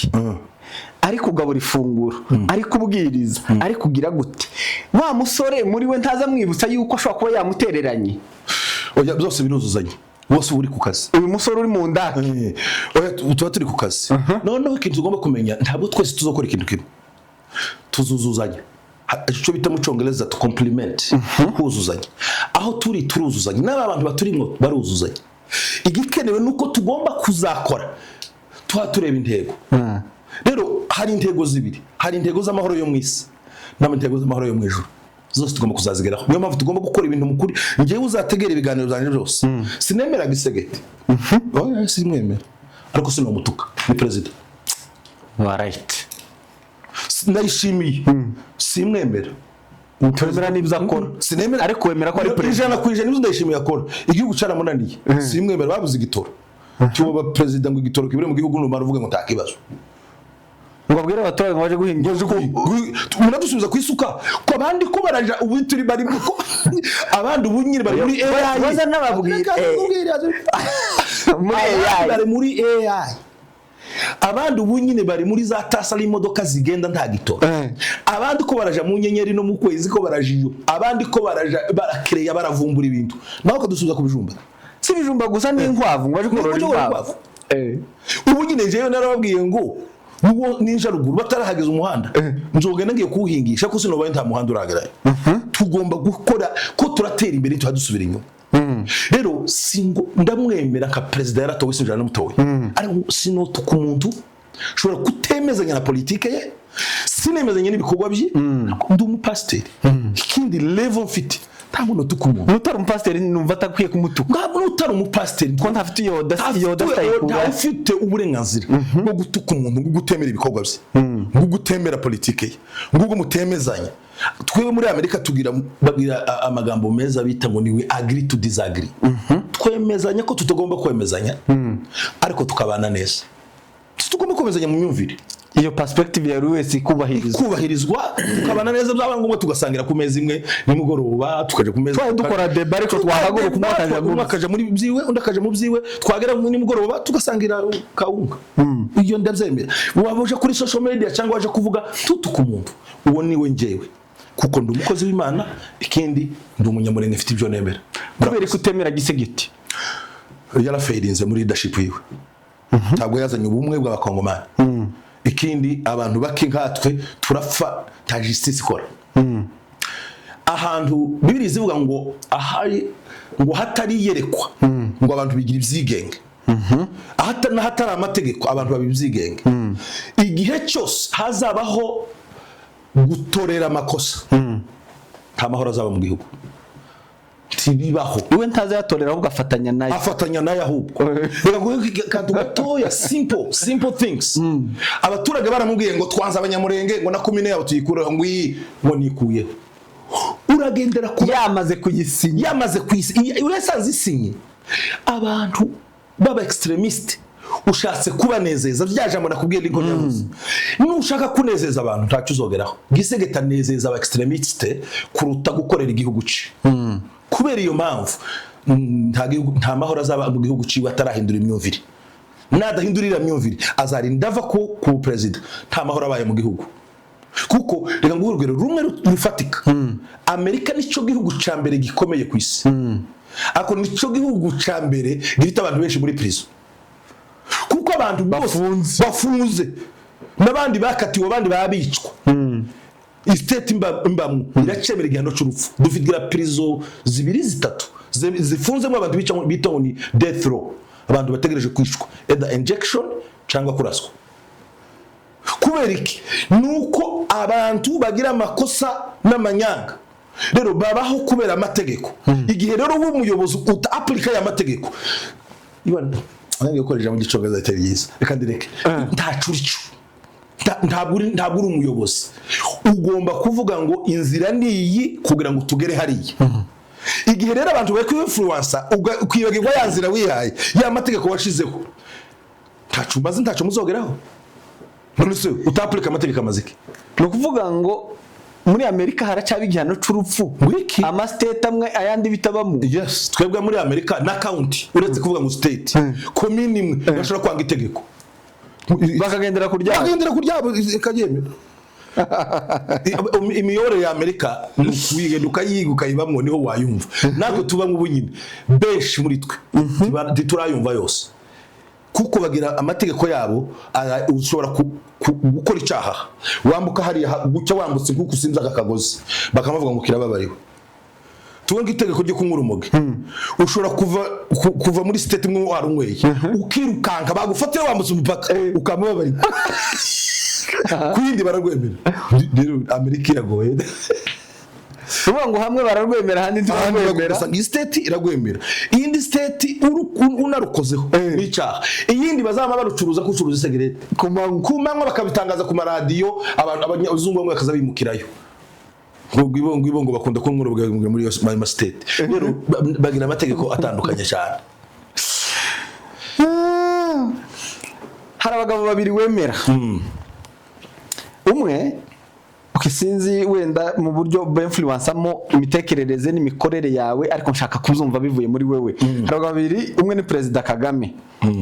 ari kugabura ifunguro, ari kubwiriza, ari kugira gute, wa musore muri we ntaza amwibutsa yuko ashobora kuba yamutereranye? Oya, byose biruzuzanya, bose uba uri ku kazi. Uyu musore uri mu ndake. Oya, tuba turi ku kazi. Noneho ikintu tugomba kumenya, ntabwo twese tuzokora ikintu kimwe, tuzuzuzanya. Icyo bita mu Cyongereza to complement, kuzuzanya. Aho turi turuzuzanya, n'aba bantu baturimo baruzuzanya. Igikenewe ni uko tugomba kuzakora tuba tureba intego. Rero hari intego zibiri: hari intego z'amahoro yo mu isi n'intego z'amahoro yo mu ijuru. Zose tugomba kuzazigeraho. Niyo mpamvu tugomba gukora ibintu mu kuri. Njyewe uzategera ibiganiro byanjye byose, sinemera Tshisekedi, oya, simwemera, ariko sinamutuka, ni perezida. Right. Ndayishimiye, simwemera. Twemera n'ibyo akora. Sinemera. Ariko wemera ko ari perezida. 100% ibyo Ndayishimiye akora, igihugu cyaramunaniye. Simwemera, babuze igitoro cyuba perezida ngo igitoro kibure mu gihugu, numara uvuge ngo nta kibazo. Ngo abwire abaturage ngo baje guhinga. Muradusubiza ku isuka, ko abandi ko baraja ubu turi bari ko abandi ubu nyine bari muri AI. Baza n'ababwira, Reka nkubwire, muri abandi AI. Bari muri AI, abandi ubu nyine bari muri za Tesla, imodoka zigenda nta gitoro. Abandi ko baraja mu nyenyeri no mu kwezi, ko baraja iyo, abandi ko baraja barakereya, baravumbura ibintu, nawe ukadusubiza ku bijumba. Si ibijumba gusa, n'inkwavu, ngo baje korora Ngo baje korora inkwavu. Ubu nyine njyewe narababwiye ngo nuwo ninja ruguru batarahageza umuhanda, nzogenda ngiye kuwuhingisha, ko sinobaye nta muhanda uragerayo. Tugomba gukora ko turatera imbere, tuhadusubira inyuma. Rero singo ndamwemera nka perezida, yaratowe, sinjana namutoye, ariko sinotuka umuntu. Ushobora kutemezanya na politike ye, sinemezanya n'ibikorwa bye. Ndi umupasiteri. Ikindi level mfite, Ntabwo nutuka umuntu. N'utari umupasiteri numva atakwiye kumutuka. Ntabwo n'utari umupasiteri. Ko ntafite iyo audacity ayikura. Ufite uburenganzira bwo gutuka umuntu ngo utemera ibikorwa bye, ngo utemera politike ye, ngo mutemezanya. Twebwe muri Amerika tugira, bagira amagambo meza bita ngo ni "we agree to disagree". Twemezanya ko tutagomba kwemezanya, ariko tukabana neza. Tugomba kwemezanya mu myumvire. Iyo perspective ya buri wese ikubahirizwa. Kubahirizwa, tukabana neza, byaba ngombwa tugasangira ku meza imwe nimugoroba, tukajya ku meza. Twari dukora débat, ariko twahaguruka umwe akajya mu umwe akaja muri byiwe, undi akaja mu byiwe, twagera mu nimugoroba tugasangira kawunga. Iyo ndabyemera. Waba uje kuri social media cyangwa waje kuvuga, tutuka umuntu, uwo niwe njyewe, kuko ndi umukozi w'Imana, ikindi ndi Umunyamurenge, mfite ibyo nemera. Kubera ko utemera Tshisekedi? Yarafailinze muri leadership yiwe, ntabwo yazanye ubumwe bw'Abakongomani. Ikindi, abantu bake nkatwe turapfa, nta justice ikora. Ahantu Bibiri zivuga ngo ahari ngo hatari iyerekwa, ngo abantu bigira ibyigenge, n'ahatari amategeko abantu baba ibyigenge. Igihe cyose hazabaho gutorera amakosa, nta mahoro azaba mu gihugu, ntibibaho. Iwe ntazayatorera, ahubwo afatanya nayo. Afatanya nayo ahubwo. Reka nguhe akantu gatoya, simple simple things. Abaturage baramubwiye ngo twanze Abanyamurenge, ngo na komine yabo tuyikureho, ngo iyi ngo nikuyeho. Uragendera ku Yamaze kuyisinya. Yamaze kwisi, urasanze isinye. Abantu baba extremiste, ushatse kubanezeza, bya jambo nakubwiye Lincoln yavuze, nushaka kunezeza abantu ntacyo uzogeraho. Tshisekedi anezeza aba extremiste kuruta gukorera igihugu cye. Kubera iyo mpamvu, nta mahoro azaba mu gihugu ciwe atarahindura imyumvire. Nadahindura iriya myumvire, azarinda ava ku perezida nta mahoro abaye mu gihugu. Kuko reka nguhe urugero rumwe rufatika. Amerika nicyo gihugu cya mbere gikomeye ku isi, ariko nicyo gihugu cya mbere gifite abantu benshi muri prison, kuko abantu bose Bafunze. bafunze n'abandi bakatiwe, abandi babicwa. State imbamwo iracemera igihano cy'urupfu. Dufite prison zibiri, zitatu zifunzemo abantu bita ngo ni death row, abantu bategereje kwicwa, either injection cyangwa kuraswa. Kubera iki? Ni uko abantu bagira amakosa n'amanyanga, rero babaho kubera amategeko. Igihe rero w'umuyobozi uta applica aya mategeko, nange gukoresha mu Gicongereza bitari byiza, reka ndireke. Ntaco urico. Ntabwo uri umuyobozi. Ugomba kuvuga ngo inzira ni iyi kugira ngo tugere hariya. Igihe rero abantu bari kwi-influença, ukibagirwa ya nzira wihaye, ya mategeko washizeho, ntaco umaze, ntaco muzogeraho. None se utapurika amategeko amaziki? Ni ukuvuga ngo muri Amerika haracyaba igihano c'urupfu? Wiki. Amasiteti amwe, ayandi bitabamo? Yes, twebwe muri Amerika na county, uretse kuvuga ngo state, komini imwe bashobora kwanga itegeko. Bakagendera ku ryabo. Bakagendera ku ryabo, ikaryemera. Imiyoborere ya Amerika ni ukuyigenda ukayiga, ukayibamwo, niho wayumva. Natwe tubamo ubu nyine, benshi muri twe ntiturayumva yose, kuko bagira amategeko yabo. Ushobora gukora icyaha, wambuka hariya, gucya wambutse nk'uko usinze aka kagozi, bakamuvuga ngo kirababariwe. Tuwe nk'itegeko ryo kunywa urumogi, ushobora kuva muri state imwe warunyweye, ukirukanka, bagufatira wambutse umupaka, ukamubabarira. Ku yindi bararwemera. Rero Amerika iragoye. Uvuga ngo hamwe bararwemera, ahandi Ahandi ntibarwemera. Ugasanga iyi state iragwemera, iyindi state unarukozeho n'icyaha. Iyindi bazaba barucuruza ko ucuruza isegereti. Ku manywa. Ku manywa, bakabitangaza ku maradiyo. Abantu, abazungu bamwe bakaza bimukirayo, ngo ibo ngo bakunda kunywa urumogi muri ayo ma state. Rero bagira amategeko atandukanye cyane. Hari abagabo babiri wemera. Umwe, okay, sinzi wenda mu buryo bw'influenceamo imitekerereze n'imikorere yawe, ariko nshaka kuzumva bivuye muri wewe. Hari abagabo babiri: umwe ni Perezida Kagame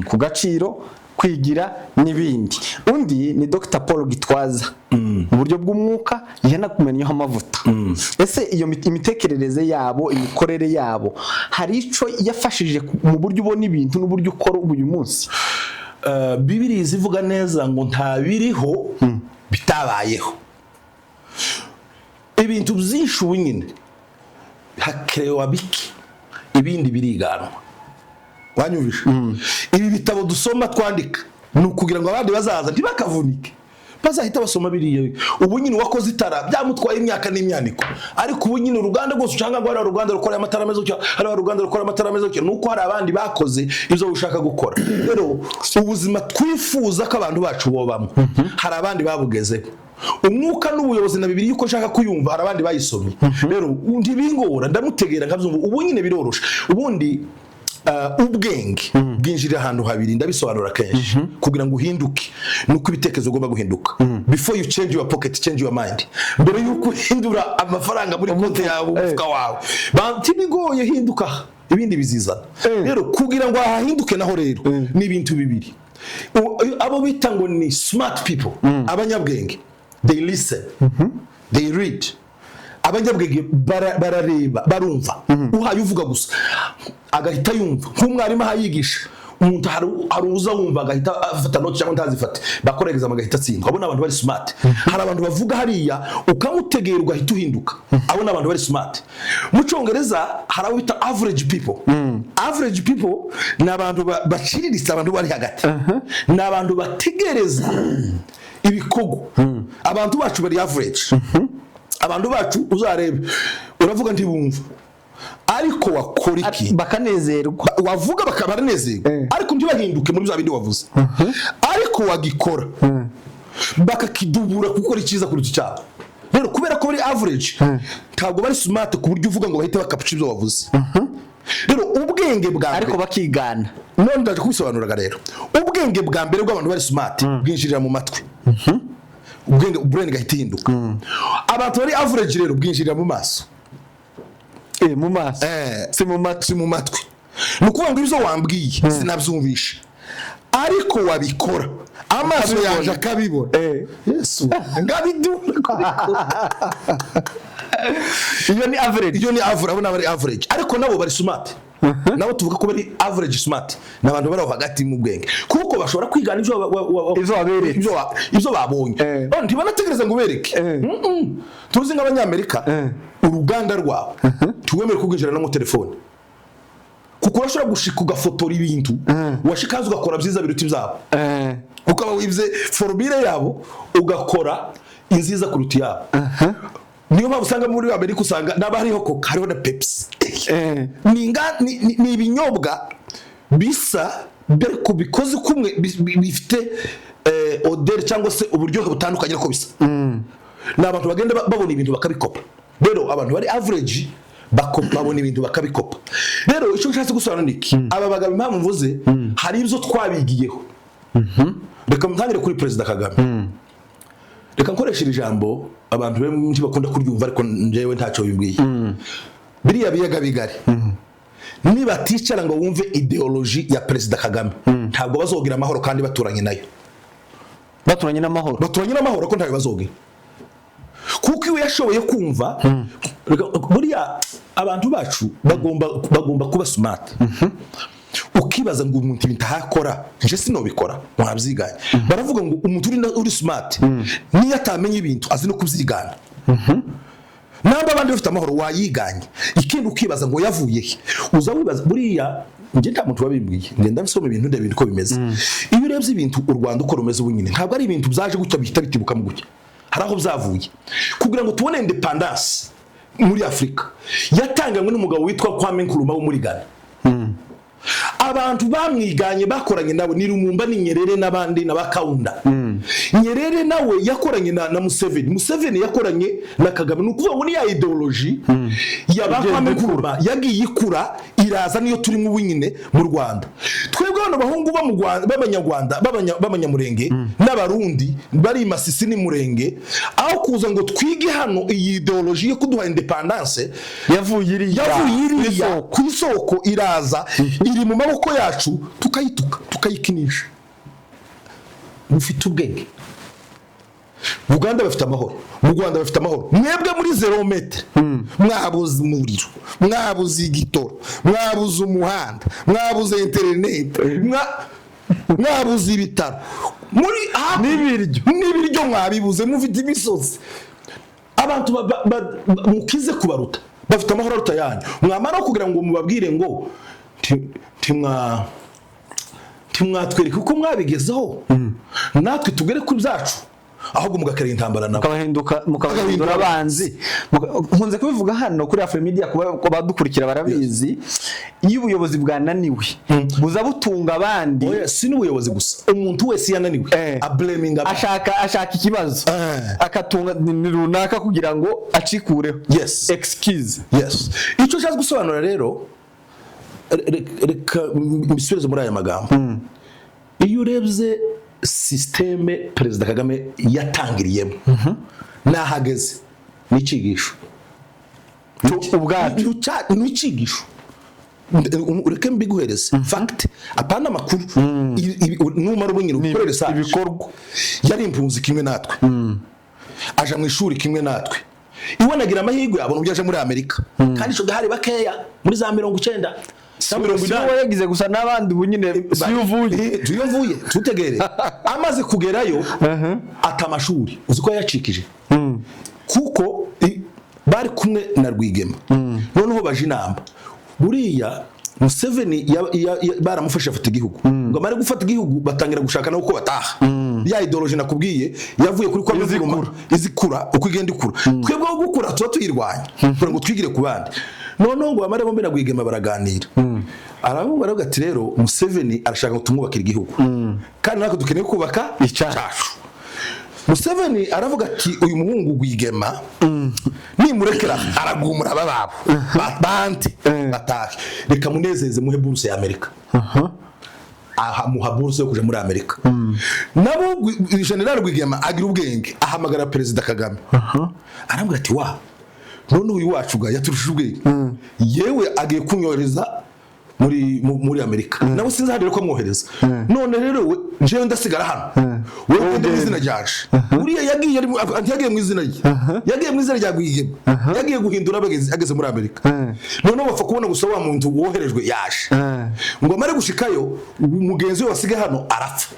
ku gaciro, kwigira n'ibindi, undi ni Dr Paul Gitwaza mu buryo bw'umwuka yanakumenyeho amavuta. Ese iyo imitekerereze yabo, imikorere yabo, hari ico yafashije mu buryo ubona ibintu n'uburyo ukora uyu munsi? Bibiri zivuga neza ngo nta biriho bitabayeho. Ibintu byinshi ubu nyine hakerewa bike, ibindi biriganwa. Wanyumvishe? Ibi bitabo dusoma, twandika, ni ukugira ngo abandi bazaza ntibakavunike. Bazahita basoma biriya. Ubu nyine uwakoze itara byamutwaye imyaka n'imyaniko, ariko ubu nyine uruganda rwose ucanga ngo hari uruganda rukora amatara meza gutya, hari uruganda rukora amatara meza gutya, nuko hari abandi bakoze ibyo ushaka gukora. Rero ubuzima twifuza ko abantu bacu bobamo, hari abandi babugezeho. Umwuka n'ubuyobozi na Bibiliya uko nshaka kuyumva, hari abandi bayisomye. Rero ntibingora, ndamutegera nkabyumva. Ubu nyine biroroshe. Ubundi ubwenge bwinjirira ahantu habiri, ndabisobanura kenshi. Kugira ngo uhinduke nuko ibitekerezo ugomba guhinduka. Before you change your pocket, change your mind. Mbere yuko uhindura amafaranga muri konti yawe, umufuka wawe, ntibigoye, hinduka, ibindi bizizana. Rero kugira ngo hahinduke naho rero ni ibintu bibiri. Abo bita ngo ni smart people, abanyabwenge, they listen, they read. Abanyabwenge barareba, barumva. Uhaye uvuga gusa agahita yumva, nk'umwarimu ahayigisha umuntu, hari uza wumva agahita afata note cyangwa ntazifate, bakora exam agahita atsindwa. Abo ni abantu bari smart. Hari abantu bavuga hariya ukamutegera ugahita uhinduka. Abo ni abantu bari smart. Mu Cyongereza hari abo bita average people. Average people ni abantu baciriritse, abantu bari hagati, ni abantu bategereza ibikorwa. Abantu bacu bari average. Abantu bacu uzarebe, uravuga ntibumva, ariko wakora iki? Bakanezerwa. Wavuga bakaba baranezerwa, ariko ntibahinduke muri bya bindi wavuze. Ariko wagikora bakakidubura kuko ari cyiza kuruta icyabo. Rero kubera ko bari average, ntabwo bari smart ku buryo uvuga ngo bahite bakapuca ibyo wavuze. Rero ubwenge bwa ariko mbere bakigana. None ndaje kubisobanuraga. Rero ubwenge bwa mbere bw'abantu bari smart bwinjirira mu matwi, ubwenge, brain igahita ihinduka. Abantu bari average rero bwinjirira mu maso. Mu maso? Si mu matwi, si mu matwi. Ni ukuvuga ngo ibyo wambwiye sinabyumvishe, ariko wabikora amaso yanjye akabibona. Yesu, ngabidura kubikora. Iyo ni average. Iyo ni average. Abo ni abari average, ariko nabo bari smart. Nabo tuvuga ko bari average smart, ni abantu bari aho hagati mu bwenge, kuko bashobora kwigana ibyo Ibyo waberetse. ibyo babonye. Oh, ntibanategereza ngo ubereke. Tuzi nk'Abanyamerika, uruganda rwabo ntiwemerewe kubwinjira no mu telefone, kuko urashobora gushika ugafotora ibintu, washika hanze ugakora byiza biruta ibyabo, ukaba wibye formule yabo, ugakora inziza kuruta iyabo. Niyo mpamvu usanga muri Amerika, usanga naba hariho Coca, hariho na Pepsi. Ni ibinyobwa bisa ariko bikoze kumwe, bifite odeur cyangwa se uburyohe butandukanye, ariko bisa. Ni abantu bagenda babona ibintu bakabikopa. Rero abantu bari average babona ibintu bakabikopa. Rero icyo nshatse gusobanura ni iki: aba bagabo, impamvu mvuze, hari ibyo twabigiyeho. Reka ntangire kuri Perezida Kagame. Reka nkoreshe iri jambo, abantu benshi bakunda kuryumva, ariko njyewe ntacyo bimbwiye. Biriya biyaga bigari, nibaticara ngo wumve idéologie ya Perezida Kagame, ntabwo bazogira amahoro kandi baturanye nayo. Baturanye n'amahoro. Baturanye n'amahoro ko ntayo bazogira, kuko iyo yashoboye kumva. Buriya abantu bacu bagomba kuba smart, ukibaza ngo umuntu ibintu ahakora nje sinobikora, mwabyiganye. Baravuga ngo umuntu uri smart niyo atamenya ibintu azi no kubyigana. Namba abandi bafite amahoro, wayiganye. Ikindi ukibaza ngo yavuye he? Uza wibaza, buriya njye nta muntu wabimbwiye, ngenda nsoma ibintu, ndeba ibintu uko bimeze. Iyo urebye ibintu u Rwanda uko rumeze ubu nyine, ntabwo ari ibintu byaje gutya bihita bitibuka mu gutya. Hari aho byavuye. Kugira ngo tubone independence muri Afurika, yatanganywe n'umugabo witwa Kwame Nkrumah wo muri Ghana. Abantu bamwiganye, bakoranye nawe, ni Lumumba, ni Nyerere n'abandi na Bakaunda. Nyerere nawe yakoranye na Museveni, Museveni yakoranye na Kagame. Ni ukuvuga ngo ni ya idéologie ya ba Kwame Nkrumah yagiye ikura, iraza, niyo turimo ubu nyine mu Rwanda. Twebwe bano bahungu bo mu Rwanda b'Abanyarwanda, b'Abanyamurenge n'Abarundi bari i Masisi n'Imurenge, aho kuza ngo twige hano iyi idéologie yo kuduha independence, yavuye iriya. Yavuye iriya ku isoko, iraza iri mu maboko yacu, tukayituka, tukayikinisha. Mufite ubwenge. Uganda bafite amahoro, mu Rwanda bafite amahoro, mwebwe muri zéro mètre mwabuze umuriro, mwabuze igitoro, mwabuze umuhanda, mwabuze interineti, mwabuze ibitaro muri N'ibiryo. N'ibiryo mwabibuze. Mufite imisozi, abantu mukize kubaruta, bafite amahoro aruta yanyu. Mwamara kugira ngo mubabwire ngo ntimwatwereka uko mwabigezeho, natwe tugere ku byacu. Ahubwo mugakerera intambara nabo. Mukabahindura abanzi. Nkunze kubivuga hano kuri Afro Media, kuba badukurikira barabizi, iyo ubuyobozi bwananiwe buza butunga abandi. Oya, si n'ubuyobozi gusa, umuntu wese yananiwe ablaminga abandi. Ashaka ikibazo, akatunga ni runaka kugira ngo acikureho excuse. Yes, icyo ushatse gusobanura rero, reka mbisubize muri aya magambo. Iyo urebye système Perezida Kagame yatangiriyemo n'ahageze, ni icyigisho. Ubwacu. Ni icyigisho. Ureke mbiguhereze fact, apana amakuru. Numara ubunyine ukore research. Ibikorwa. Yari impunzi kimwe natwe, aja mu ishuri kimwe natwe, iwe anagira amahirwe abona uburyo aje muri Amerika, kandi ico gahari bakeya muri za 90 za mirongo Si inani. wowe yagize gusa, n'abandi ubu nyine si yo uvuye. Tuyo mvuye tutegere. Amaze kugerayo ata amashuri, uzi ko yayacikije kuko bari kumwe na Rwigema. Noneho baje inama, buriya Museveni baramufashe afata igihugu. Ngo amare gufata igihugu, batangira gushaka nabo uko bataha. Ya idéologie nakubwiye yavuye kuri kwa Izikura. Izikura uko igenda ikura, twebwe aho gukura tuba tuyirwanya kugira ngo twigire ku bandi. Noneho ngo bamare bombi na Rwigema baraganira, aravuga ati: "Rero Museveni arashaka ngo tumwubakire igihugu, kandi natwe dukeneye kubaka Icyacu." Icyacu. Museveni aravuga ati: "Uyu muhungu Rwigema nimurekera aragumura aba babo bante batahe. Reka munezeze, muhe buruse ya Amerika." Aha muha buruse yo kuja muri Amerika. Nabo General Rwigema agira ubwenge, ahamagara Perezida Kagame, arambwira ati: "Wa none uyu wacu ga yaturushije ubwenge, yewe agiye kunyohereza muri Amerika, nawe sinzi ahandi ko amwohereza. None rero we, njyewe ndasigara hano, wowe ugende mu izina ryanje." Uriya yagiye ntiyagiye mu izina rye, yagiye mu izina rya Rwigema. Yagiye guhindura ageze muri Amerika. Noneho bapfa kubona gusa wa muntu woherejwe yaje. Ngo amare gushikayo, mugenzi we wasigaye hano arapfa.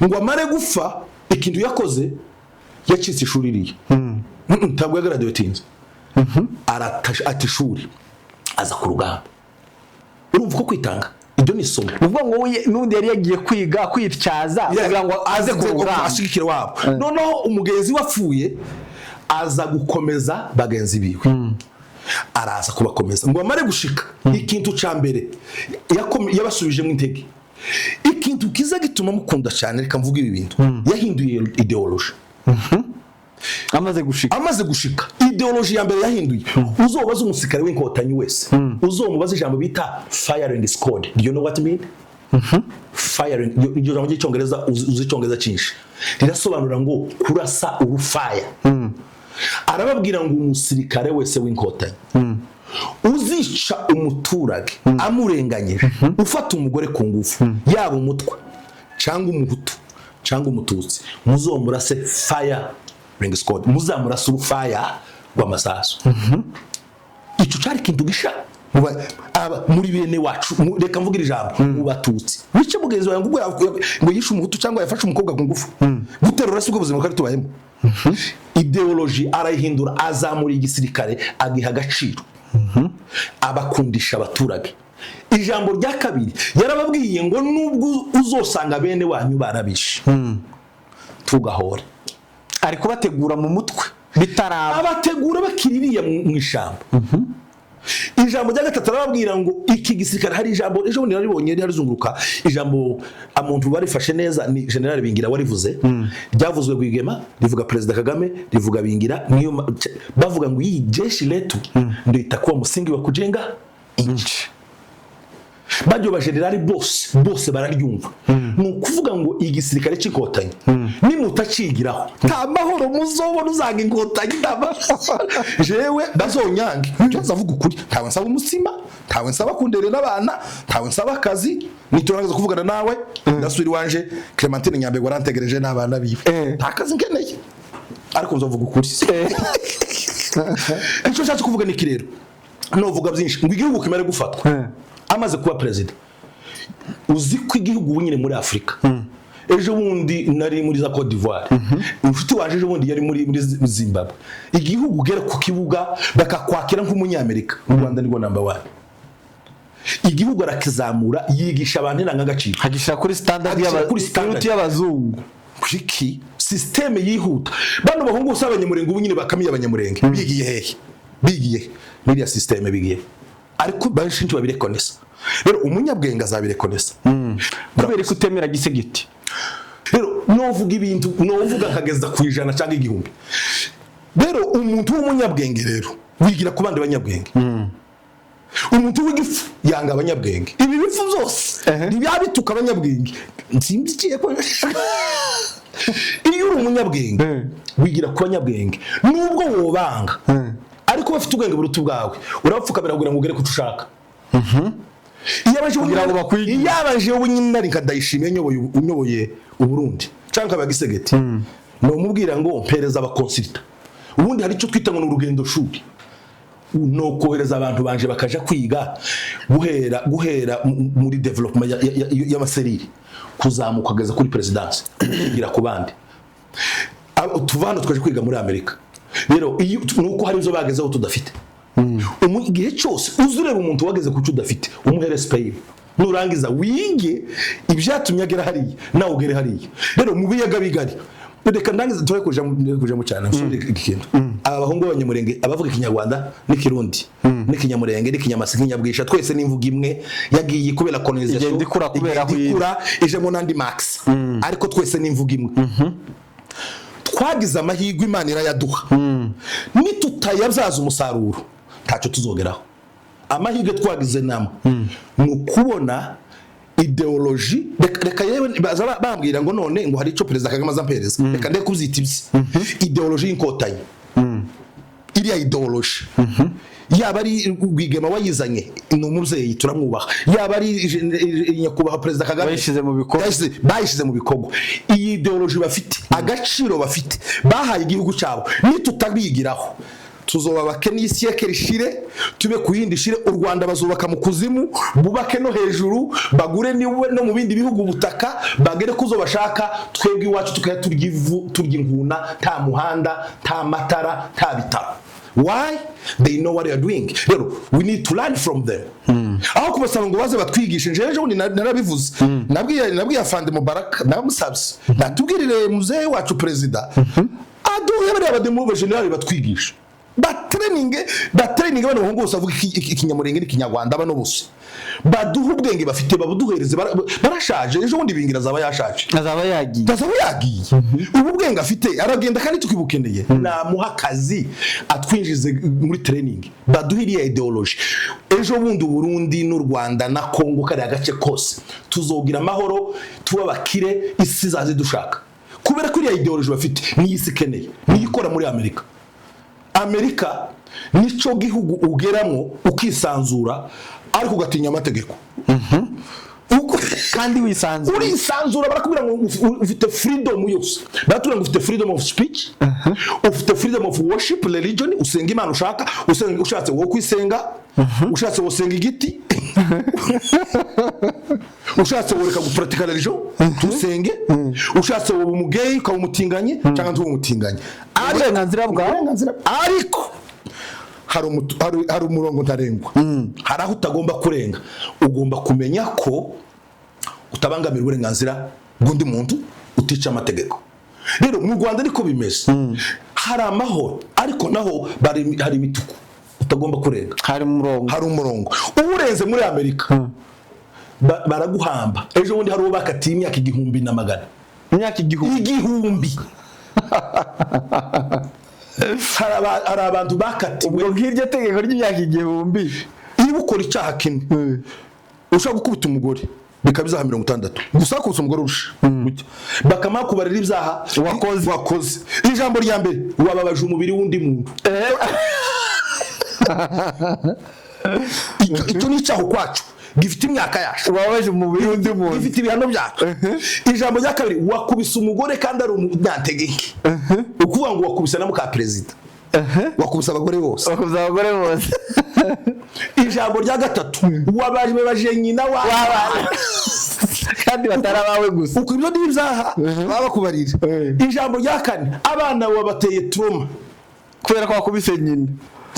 Ngo amare gupfa, ikintu yakoze, yacitse ishuri ririya. Ntabwo yagraduatinze, ata ishuri, aza ku rugamba. Urumva uko kwitanga, ibyo ni isomo. Ni ukuvuga ngo we n'ubundi yari yagiye kwiga kwityaza kugira ngo aze ku rugamba. Ashigikira wabo. Noneho umugenzi we apfuye, aza gukomeza bagenzi biwe, araza kubakomeza. Ngo amare gushika, ikintu ca mbere yabasubijemo intege, ikintu kiza gituma mukunda cyane, reka mvuge ibi bintu: yahinduye idéologie. Amaze gushika. Amaze gushika, idéologie ya mbere yahinduye, uzobaza umusirikare w'Inkotanyi wese, uzomubaza ijambo bita firing squad. Do you know what I mean? Firing, iryo jambo ry'Icyongereza, uzi Icyongereza cyinshi, rirasobanura ngo kurasa urufaya. Arababwira ngo umusirikare wese w'Inkotanyi uzica umuturage amurenganyije, ufata umugore ku ngufu, yaba umutwa cyangwa Umuhutu cyangwa Umututsi, muzomurase firing squad, muzamurase urufaya rw'amasasu. Icyo cyari ikintu gisha muri bene wacu. Reka mvuge ijambo, mu Batutsi, wice mugenzi wawe ngo yishe Umuhutu cyangwa yafashe umukobwa ku ngufu, guterura si bwo buzima bwari tubayemo. Idéologie arayihindura, azamura igisirikare, agiha agaciro, abakundisha abaturage. Ijambo rya kabiri yarababwiye ngo nubwo uzosanga bene wanyu barabishe, tugahora. Ari kubategura mu mutwe bitaraba. Abategura bakiri iriya mu ishyamba. Ijambo rya gatatu arababwira ngo iki gisirikare, hari ijambo ejo bundi naribonye rizunguruka, ijambo amuntu barifashe neza ni General Bingira warivuze. Ryavuzwe Rwigema, rivuga Perezida Kagame, rivuga Bingira. Niyo bavuga ngo iyi jeshi letu ndio itakuwa msingi wa kujenga nchi. Bajyo bajenerali bose bose bararyumva. Ni ukuvuga ngo igisirikare cy'Inkotanyi nimutacigiraho nta mahoro muzobona. Uzanga Inkotanyi nta mahoro. Jewe bazonyange, icyo nzavuga ukuri. Ntawe nsaba umutsima, ntawe nsaba kunderera abana, ntawe nsaba akazi. Niturangiza kuvugana nawe ndasubira iwanje. Clementine Nyambego arantegereje n'abana biwe. Nta kazi nkeneye, ariko nzovuga ukuri. Icyo nshatse kuvuga ni iki rero? Novuga byinshi. Ngo igihugu kimare gufatwa, amaze kuba perezida, uzi ko igihugu ubu nyine muri Afurika, ejo bundi nari muri za Cote d'Ivoire, inshuti waje ejo bundi yari muri Zimbabwe, igihugu ugera ku kibuga bakakwakira nk'Umunyamerika, u Rwanda nirwo number one. Igihugu arakizamura, yigisha abantu indangagaciro. Agishyira kuri standard Agishyira kuri standard. y'abazungu. Kuki? Système yihuta. Bano bahungu bose b'Abanyamurenge ubu nyine bakamiye Abanyamurenge, bigiye hehe? Bigiye he? N'iriya système bigiye, ariko benshi ntibabirekonesa. Rero umunyabwenge azabirekonesa. Kubera ko utemera Tshisekedi? Rero novuga ibintu, novuga nkageza ku 100 cyangwa 1000. Rero umuntu w'umunyabwenge rero wigira ku bandi banyabwenge. Umuntu w'igifu yanga abanyabwenge. Ibi bifu byose ntibyaba bituka abanyabwenge. Nsimbikiye ko iyo uri umunyabwenge wigira ku banyabwenge, nubwo wobanga, ariko bafite ubwenge buruta ubwawe, urabapfukamira kugira ngo ugere ku cyo ushaka. Kugira ngo bakwigishe. Iyo abaje ubu nyine ari nka Ndayishimiye unyoboye Uburundi cyangwa akaba Tshisekedi, nomubwira ngo mpereza aba consultants. Ubundi hari icyo twita ngo ni urugendo shuri, no kohereza abantu banje bakaja kwiga guhera muri développement y'ama cellules kuzamuka kugeza kuri présidence, kwigira ku bandi. Tuva hano tukaja kwiga muri Amerika. Rero iyo nuko hari ibyo bagezeho tudafite. Igihe cyose uzi ureba umuntu wageze ku cyo udafite, umuhe respect, nurangiza wige ibyatumye agera hariya, nawe ugere hariya. Rero mu biyaga bigari, reka ndangize, tore kuja mu cyane, nsubire ikintu. Aba bahungu b'Abanyamurenge, abavuga Ikinyarwanda n'Ikirundi n'Ikinyamurenge n'Ikinyamasi n'Ikinyabwisha, twese n'imvugo imwe yagiye kubera colonisation. Igenda ikura kubera aho Igenda iri. ikura, ijemo n'andi max, ariko twese n'imvugo imwe. Twagize amahirwe, Imana irayaduha. Nitutayabyaza umusaruro ntacyo tuzogeraho. Amahirwe twagize namwe ni ukubona idéologie. Reka yewe baza bambwira ngo none ngo hari icyo Perezida Kagame azampereza, reka ndeke kubyita ibye. Idéologie y'Inkotanyi, iriya idéologie, yaba ari Rwigema wayizanye, ni umubyeyi turamwubaha, yaba ari nyakubahwa Perezida Kagame Bayishyize mu bikorwa. Bayishyize mu bikorwa. Iyi idéologie bafite, agaciro bafite bahaye igihugu cyabo, nitutabigiraho tuzoba abakene. Isi rishire tube ku yindi shire. U Rwanda bazubaka mu kuzimu, bubake no hejuru, bagure niwe no mu bindi bihugu ubutaka, bagere kuzo bashaka. Twebwe iwacu tukajya turya ivu, turya inguna, nta muhanda, nta matara, nta bitaro. Why? They know what they are doing. Rero we need to learn from them, aho kubasaba ngo baze batwigishe. Njewe ejo bundi narabivuze, nabwiye afande Mubaraka, namusabye natubwirire muzehe wacu perezida aduhe bariya bademu ba général batwigisha, batraininge bano bahungu bose bavuga Ikinyamurenge n'Ikinyarwanda. Bano bose baduhe ubwenge bafite, babuduhereze. Barashaje. Ejo bundi Bingira azaba yashaje. Azaba yagiye. Azaba yagiye. Ubu bwenge afite aragenda kandi tukibukeneye. Namuha akazi atwinjize muri training, baduhe iriya idéologie. Ejo bundi Uburundi n'u Rwanda na Kongo, kariya gace kose, tuzogira amahoro, tuba abakire, isi izaze dushaka, kubera ko iriya idéologie bafite niyo isi ikeneye, niyo ikora muri Amerika. Amerika nico gihugu ugeramo ukisanzura, ariko ugatinya amategeko. Kandi wisanzuye. Urisanzura, barakubwira ngo ufite freedom yose. Baratubwira ngo ufite freedom of speech, ufite freedom of worship, religion, usenga Imana ushaka, usenga ushatse wowe kwisenga, ushatse wosenga igiti, ushatse woreka guparatika religion tusenge, ushatse woba umugeyi ukaba umutinganyi cyangwa ntube umutinganyi. Uburenganzira bwawe. Uburenganzira, ariko hari umurongo ntarengwa, hari aho utagomba kurenga. Ugomba kumenya ko utabangamira uburenganzira bw'undi muntu, utica amategeko. Rero mu Rwanda niko bimeze. Hari amahoro, ariko naho hari imituku utagomba kurenga. Hari umurongo. Hari umurongo uwurenze muri Amerika baraguhamba. Ejo bundi hari uwo bakatiye imyaka 1100. Imyaka 1000? 1000. Hari abantu bakatiwe. Ubwo nk'iryo tegeko ry'imyaka 1000? Niba ukora icyaha kimwe, ushobora gukubita umugore bikaba ibyaha 60 gusa. Wakubise umugore urusha gutya, bakamara kubarira ibyaha wakoze. Wakoze. Ijambo rya mbere, wababaje umubiri w'undi muntu. Icyo ni icyaha ukwacu gifite imyaka yacu. Wababaje umubiri w'undi muntu. Gifite ibihano byacu. Ijambo rya kabiri, wakubise umugore kandi ari umunyantegenke. Ukuvuga ngo wakubise na muka perezida, wakubise abagore bose. Wakoze abagore bose. Ijambo rya gatatu, wababaje nyina w'abana. Kandi batari abawe gusa. Uko ibyo ni ibyaha baba bakubarira. Ijambo rya kane, abana wabateye trauma. Kubera ko wakubise nyina.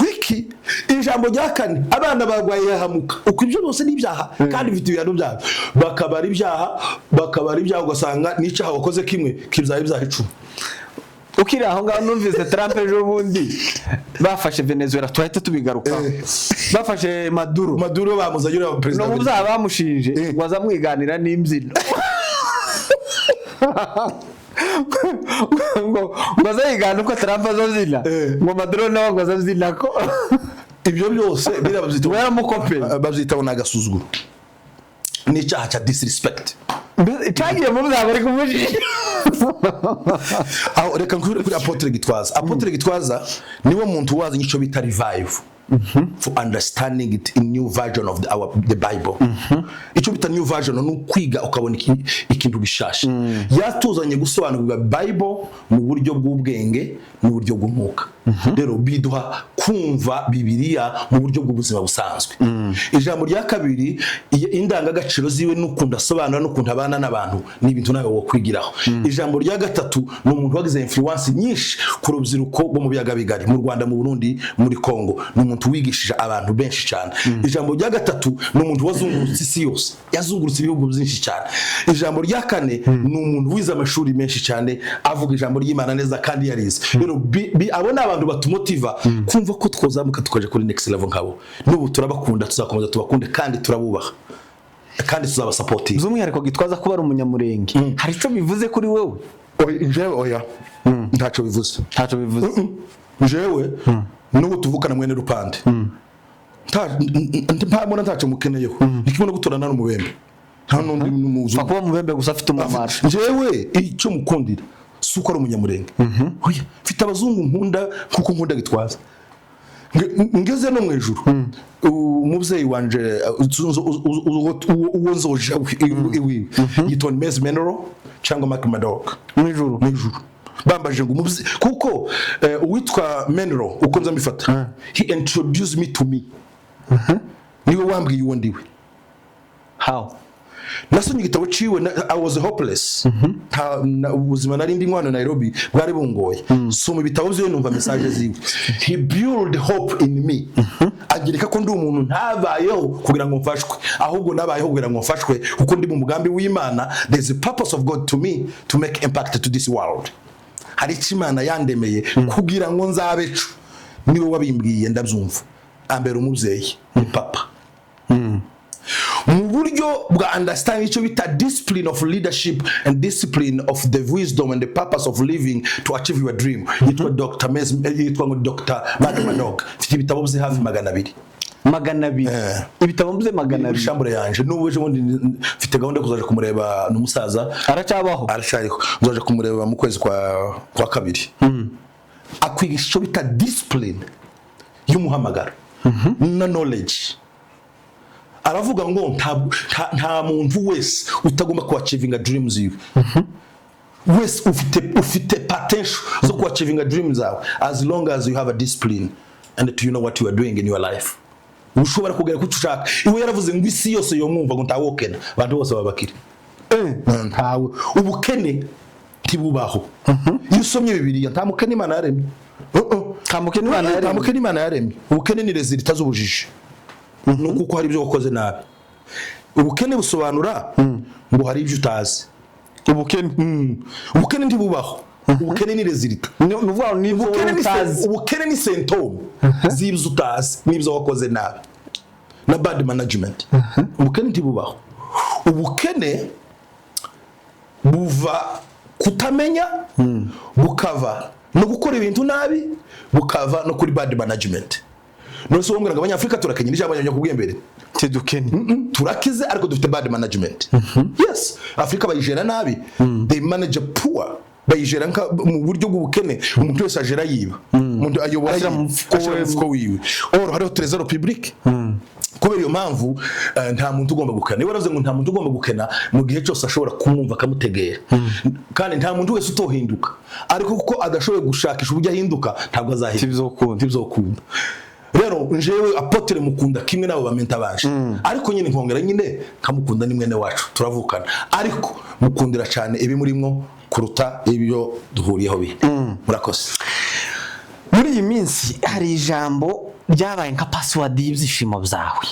Wiki ijambo rya kane, abana barwaye hahamuka. Uko ibyo byose ni ibyaha kandi bifite ibihano byabyo. Bakabara ibyaha, bakabara ibyaha, ugasanga n'icyaha wakoze kimwe kibyaye ibyaha 10. Ukiri aho ngaho, numvise Trump ejo bundi bafashe Venezuela, tuhita tubigarukaho. Bafashe Maduro. Maduro bamuzanye, uriya perezida. No mu byaha bamushinje, ngo azamwiganira n'imbyino, ngo azayigana uko Trump azabyina, ngo Maduro nawe ngo azabyina ko. Ibyo byose biriya babyita ngo yaramukopeye. Babyita ngo ni agasuzuguro, ni icyaha cya disrespect. Mbese cyagiye mu byaha bari kumushinja. Aho reka nkubwire kuri Apôtre Gitwaza. Apôtre Gitwaza niwe muntu wazanye icyo bita revive for understanding it in new version of the Bible. Icyo bita new version ni ukwiga ukabona ikintu gishasha. Yatuzanye gusobanukirwa Bible mu buryo bw'ubwenge n'uburyo bw'umwuka. Rero biduha kumva Bibiliya mu buryo bw'ubuzima busanzwe. Ijambo rya kabiri, indangagaciro ziwe n'ukuntu asobanura n'ukuntu abana n'abantu ni ibintu nawe wokwigiraho. Ijambo rya gatatu, ni umuntu wagize influence nyinshi ku rubyiruko rwo mu biyaga bigari, mu Rwanda, mu Burundi, muri Congo. Ni umuntu wigishije abantu benshi cyane. Ijambo rya gatatu, ni umuntu wazungurutse isi yose, yazungurutse ibihugu byinshi cyane. Ijambo rya kane, ni umuntu wize amashuri menshi cyane, avuga ijambo ry'Imana neza kandi yarize. Rero abo ni abantu batumotiva kumva ko twozamuka tukaja kuri next level nkabo. N'ubu turabakunda, tuzakomeza tubakunde kandi turabubaha kandi tuzabasapotinga. By'umwihariko Gitwaza kuba ari Umunyamurenge, hari icyo bivuze kuri wowe? Njyewe oya, ntacyo bivuze. Ntacyo bivuze. Jewe n'ubu tuvukana mwene rupande, nta mbona ntacyo mukeneyeho. Ni kimwe no guturana n'umubembe, nta n'undi n'umuzungu. Kuba mubembe gusa afite umumaro. Njyewe icyo mukundira si uko ari Umunyamurenge, oya. Mfite abazungu nkunda kuko nkunda Gitwaza. Ngeze no mu ijuru, umubyeyi wanje uwo nzoja iwiwe yitwa Myles Munroe cyangwa Mark Maddock. Mu ijuru? Mu ijuru bambajije ngo umubyeyi, kuko uwitwa Munroe, uko nza mbifata, he introduced me to me, niwe wambwiye uwo ndiwe. How? Nasomye igitabo ciwe I was hopeless. Ubuzima nari ndi mwana Nairobi bwari bungoye. Soma ibitabo vyiwe, numva message ziwe. He build hope in me, agereka ko ndi umuntu ntabayeho kugira ngo mfashwe, ahubwo nabayeho kugira ngo mfashwe kuko ndi mu mugambi w'Imana. There's a purpose of God to me to make impact to this world. Hari icyo Imana yandemeye kugira ngo nzabeco. Niwe wabimbwiye ndabyumva, ambera umubyeyi, ni papa mu buryo bwa understanding icyo bita discipline of leadership and discipline of the wisdom and the purpose of living to achieve your dream. Yitwa Dr. Mes, yitwa ngo Dr. Mark Maddock. Mfite ibitabo bye hafi 200. 200? Ibitabo bye magana Muri abiri? Chambre yanje. N'ubu ejo bundi mfite gahunda yo kuzaja kumureba, ni umusaza. Aracyabaho? Aracyariho. Nzaja kumureba mu kwezi kwa kabiri. Akwigisha icyo bita discipline y'umuhamagaro na knowledge. Aravuga ngo nta muntu wese utagomba kuachievinga dreams yiwe. Wese ufite potential zo kuachievinga dreams zawe as long as you have a discipline and you know what you are doing in your life. Ushobora kugera ku cyo ushaka. Iwe yaravuze ngo isi yose yomwumva ngo ntawokena, abantu bose babakire. Ntawe, ubukene ntibubaho. Iyo usomye Bibiliya, nta mukene Imana yaremye. Uh-uh. Nta mukene Imana Nta yaremye. mukene Imana yaremye. Ubukene ni résultat z'ubujiji, ni kuko hari ibyo wakoze nabi. Ubukene busobanura ngo hari ibyo utazi. Ubukene? Ubukene ntibubaho, ubukene ni résultat. Ni ukuvuga ngo niba Ubukene ni utazi. Ubukene ni symptôme z'ibyo utazi n'ibyo wakoze nabi na bad management. Ubukene ntibubaho. Ubukene buva kutamenya, bukava no gukora ibintu nabi, bukava no kuri bad management. None se wombwira ngo Abanyafurika turakenya? N'ijambo nyakubwiye mbere. Tidukene. Turakize ariko dufite bad management. Yes, Afurika bayijera nabi, they manage poor, bayijera mu buryo bw'ubukene. Umuntu wese ajera yiba, umuntu ayobora Ashyira mu yiba, mufuko ashyira mu we. mufuko wiwe. Or hariho trésor public. Kubera iyo mpamvu nta muntu ugomba gukena. Niba yaravuze ngo nta muntu ugomba gukena mu gihe cyose ashobora kumwumva akamutegera, kandi nta muntu wese utohinduka, ariko kuko adashoboye gushakisha uburyo ahinduka, ntabwo azahinduka. Ntibizokunda. Ntibizokunda. Rero njewe apôtre mukunda kimwe n'abo bamenta baje, ariko nyine nkongera nyine nkamukunda, ni mwene wacu, turavukana, ariko mukundira cyane ibimurimwo kuruta ibyo duhuriyeho bihe. Murakoze. Muri iyi minsi hari ijambo ryabaye nka password y'ibyishimo byawe.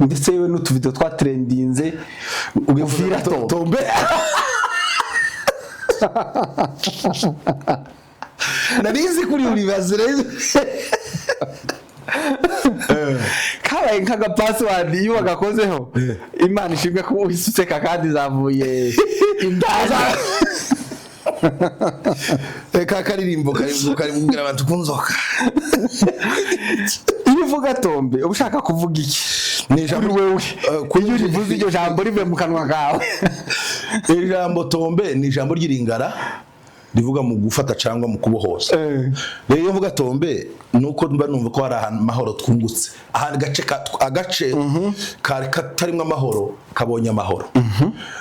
Ndetse yewe n'utuvido twatrendinze, Uvira tombe. Tombe. Narizi kuri uribaze rero. Kabaye nk'aga password iyo wagakozeho. Imana ishimwe ko uhise useka kandi zavuye indani. Ka karirimbo kari kari kubwira abantu ku nzoka. Iyo uvuga tombe, uba ushaka kuvuga iki? Ni ijambo Kuri wewe, kuri iyo urivuze iryo jambo rivuye mu kanwa kawe. Ijambo tombe ni ijambo ry'iringara rivuga mu gufata cyangwa mu kubohoza. Rero iyo mvuga tombe, ni uko mba numva ko hari ahantu amahoro twungutse, ahantu agace kari katarimo amahoro kabonye amahoro.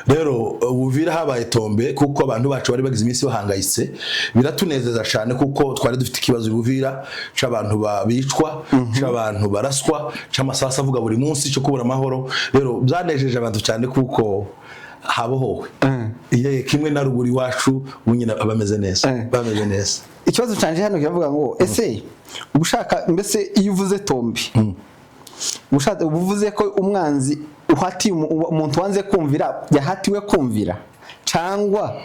Rero Uvira habaye tombe kuko abantu bacu bari bagize iminsi bahangayitse. Biratunezeza cyane kuko twari dufite ikibazo i Buvira c'abantu bicwa, c'abantu baraswa, c'amasasu avuga buri munsi, cyo kubura amahoro. Rero byanejeje abantu cyane kuko habohowe. Ye, kimwe na ruguru iwacu, ubu nyine bameze neza. Bameze neza. Ikibazo canje hano kiravuga ngo: ese ubushaka, mbese iyo uvuze tombe, uba uvuze ko umwanzi uhatiye umuntu wanze kumvira yahatiwe kumvira, cyangwa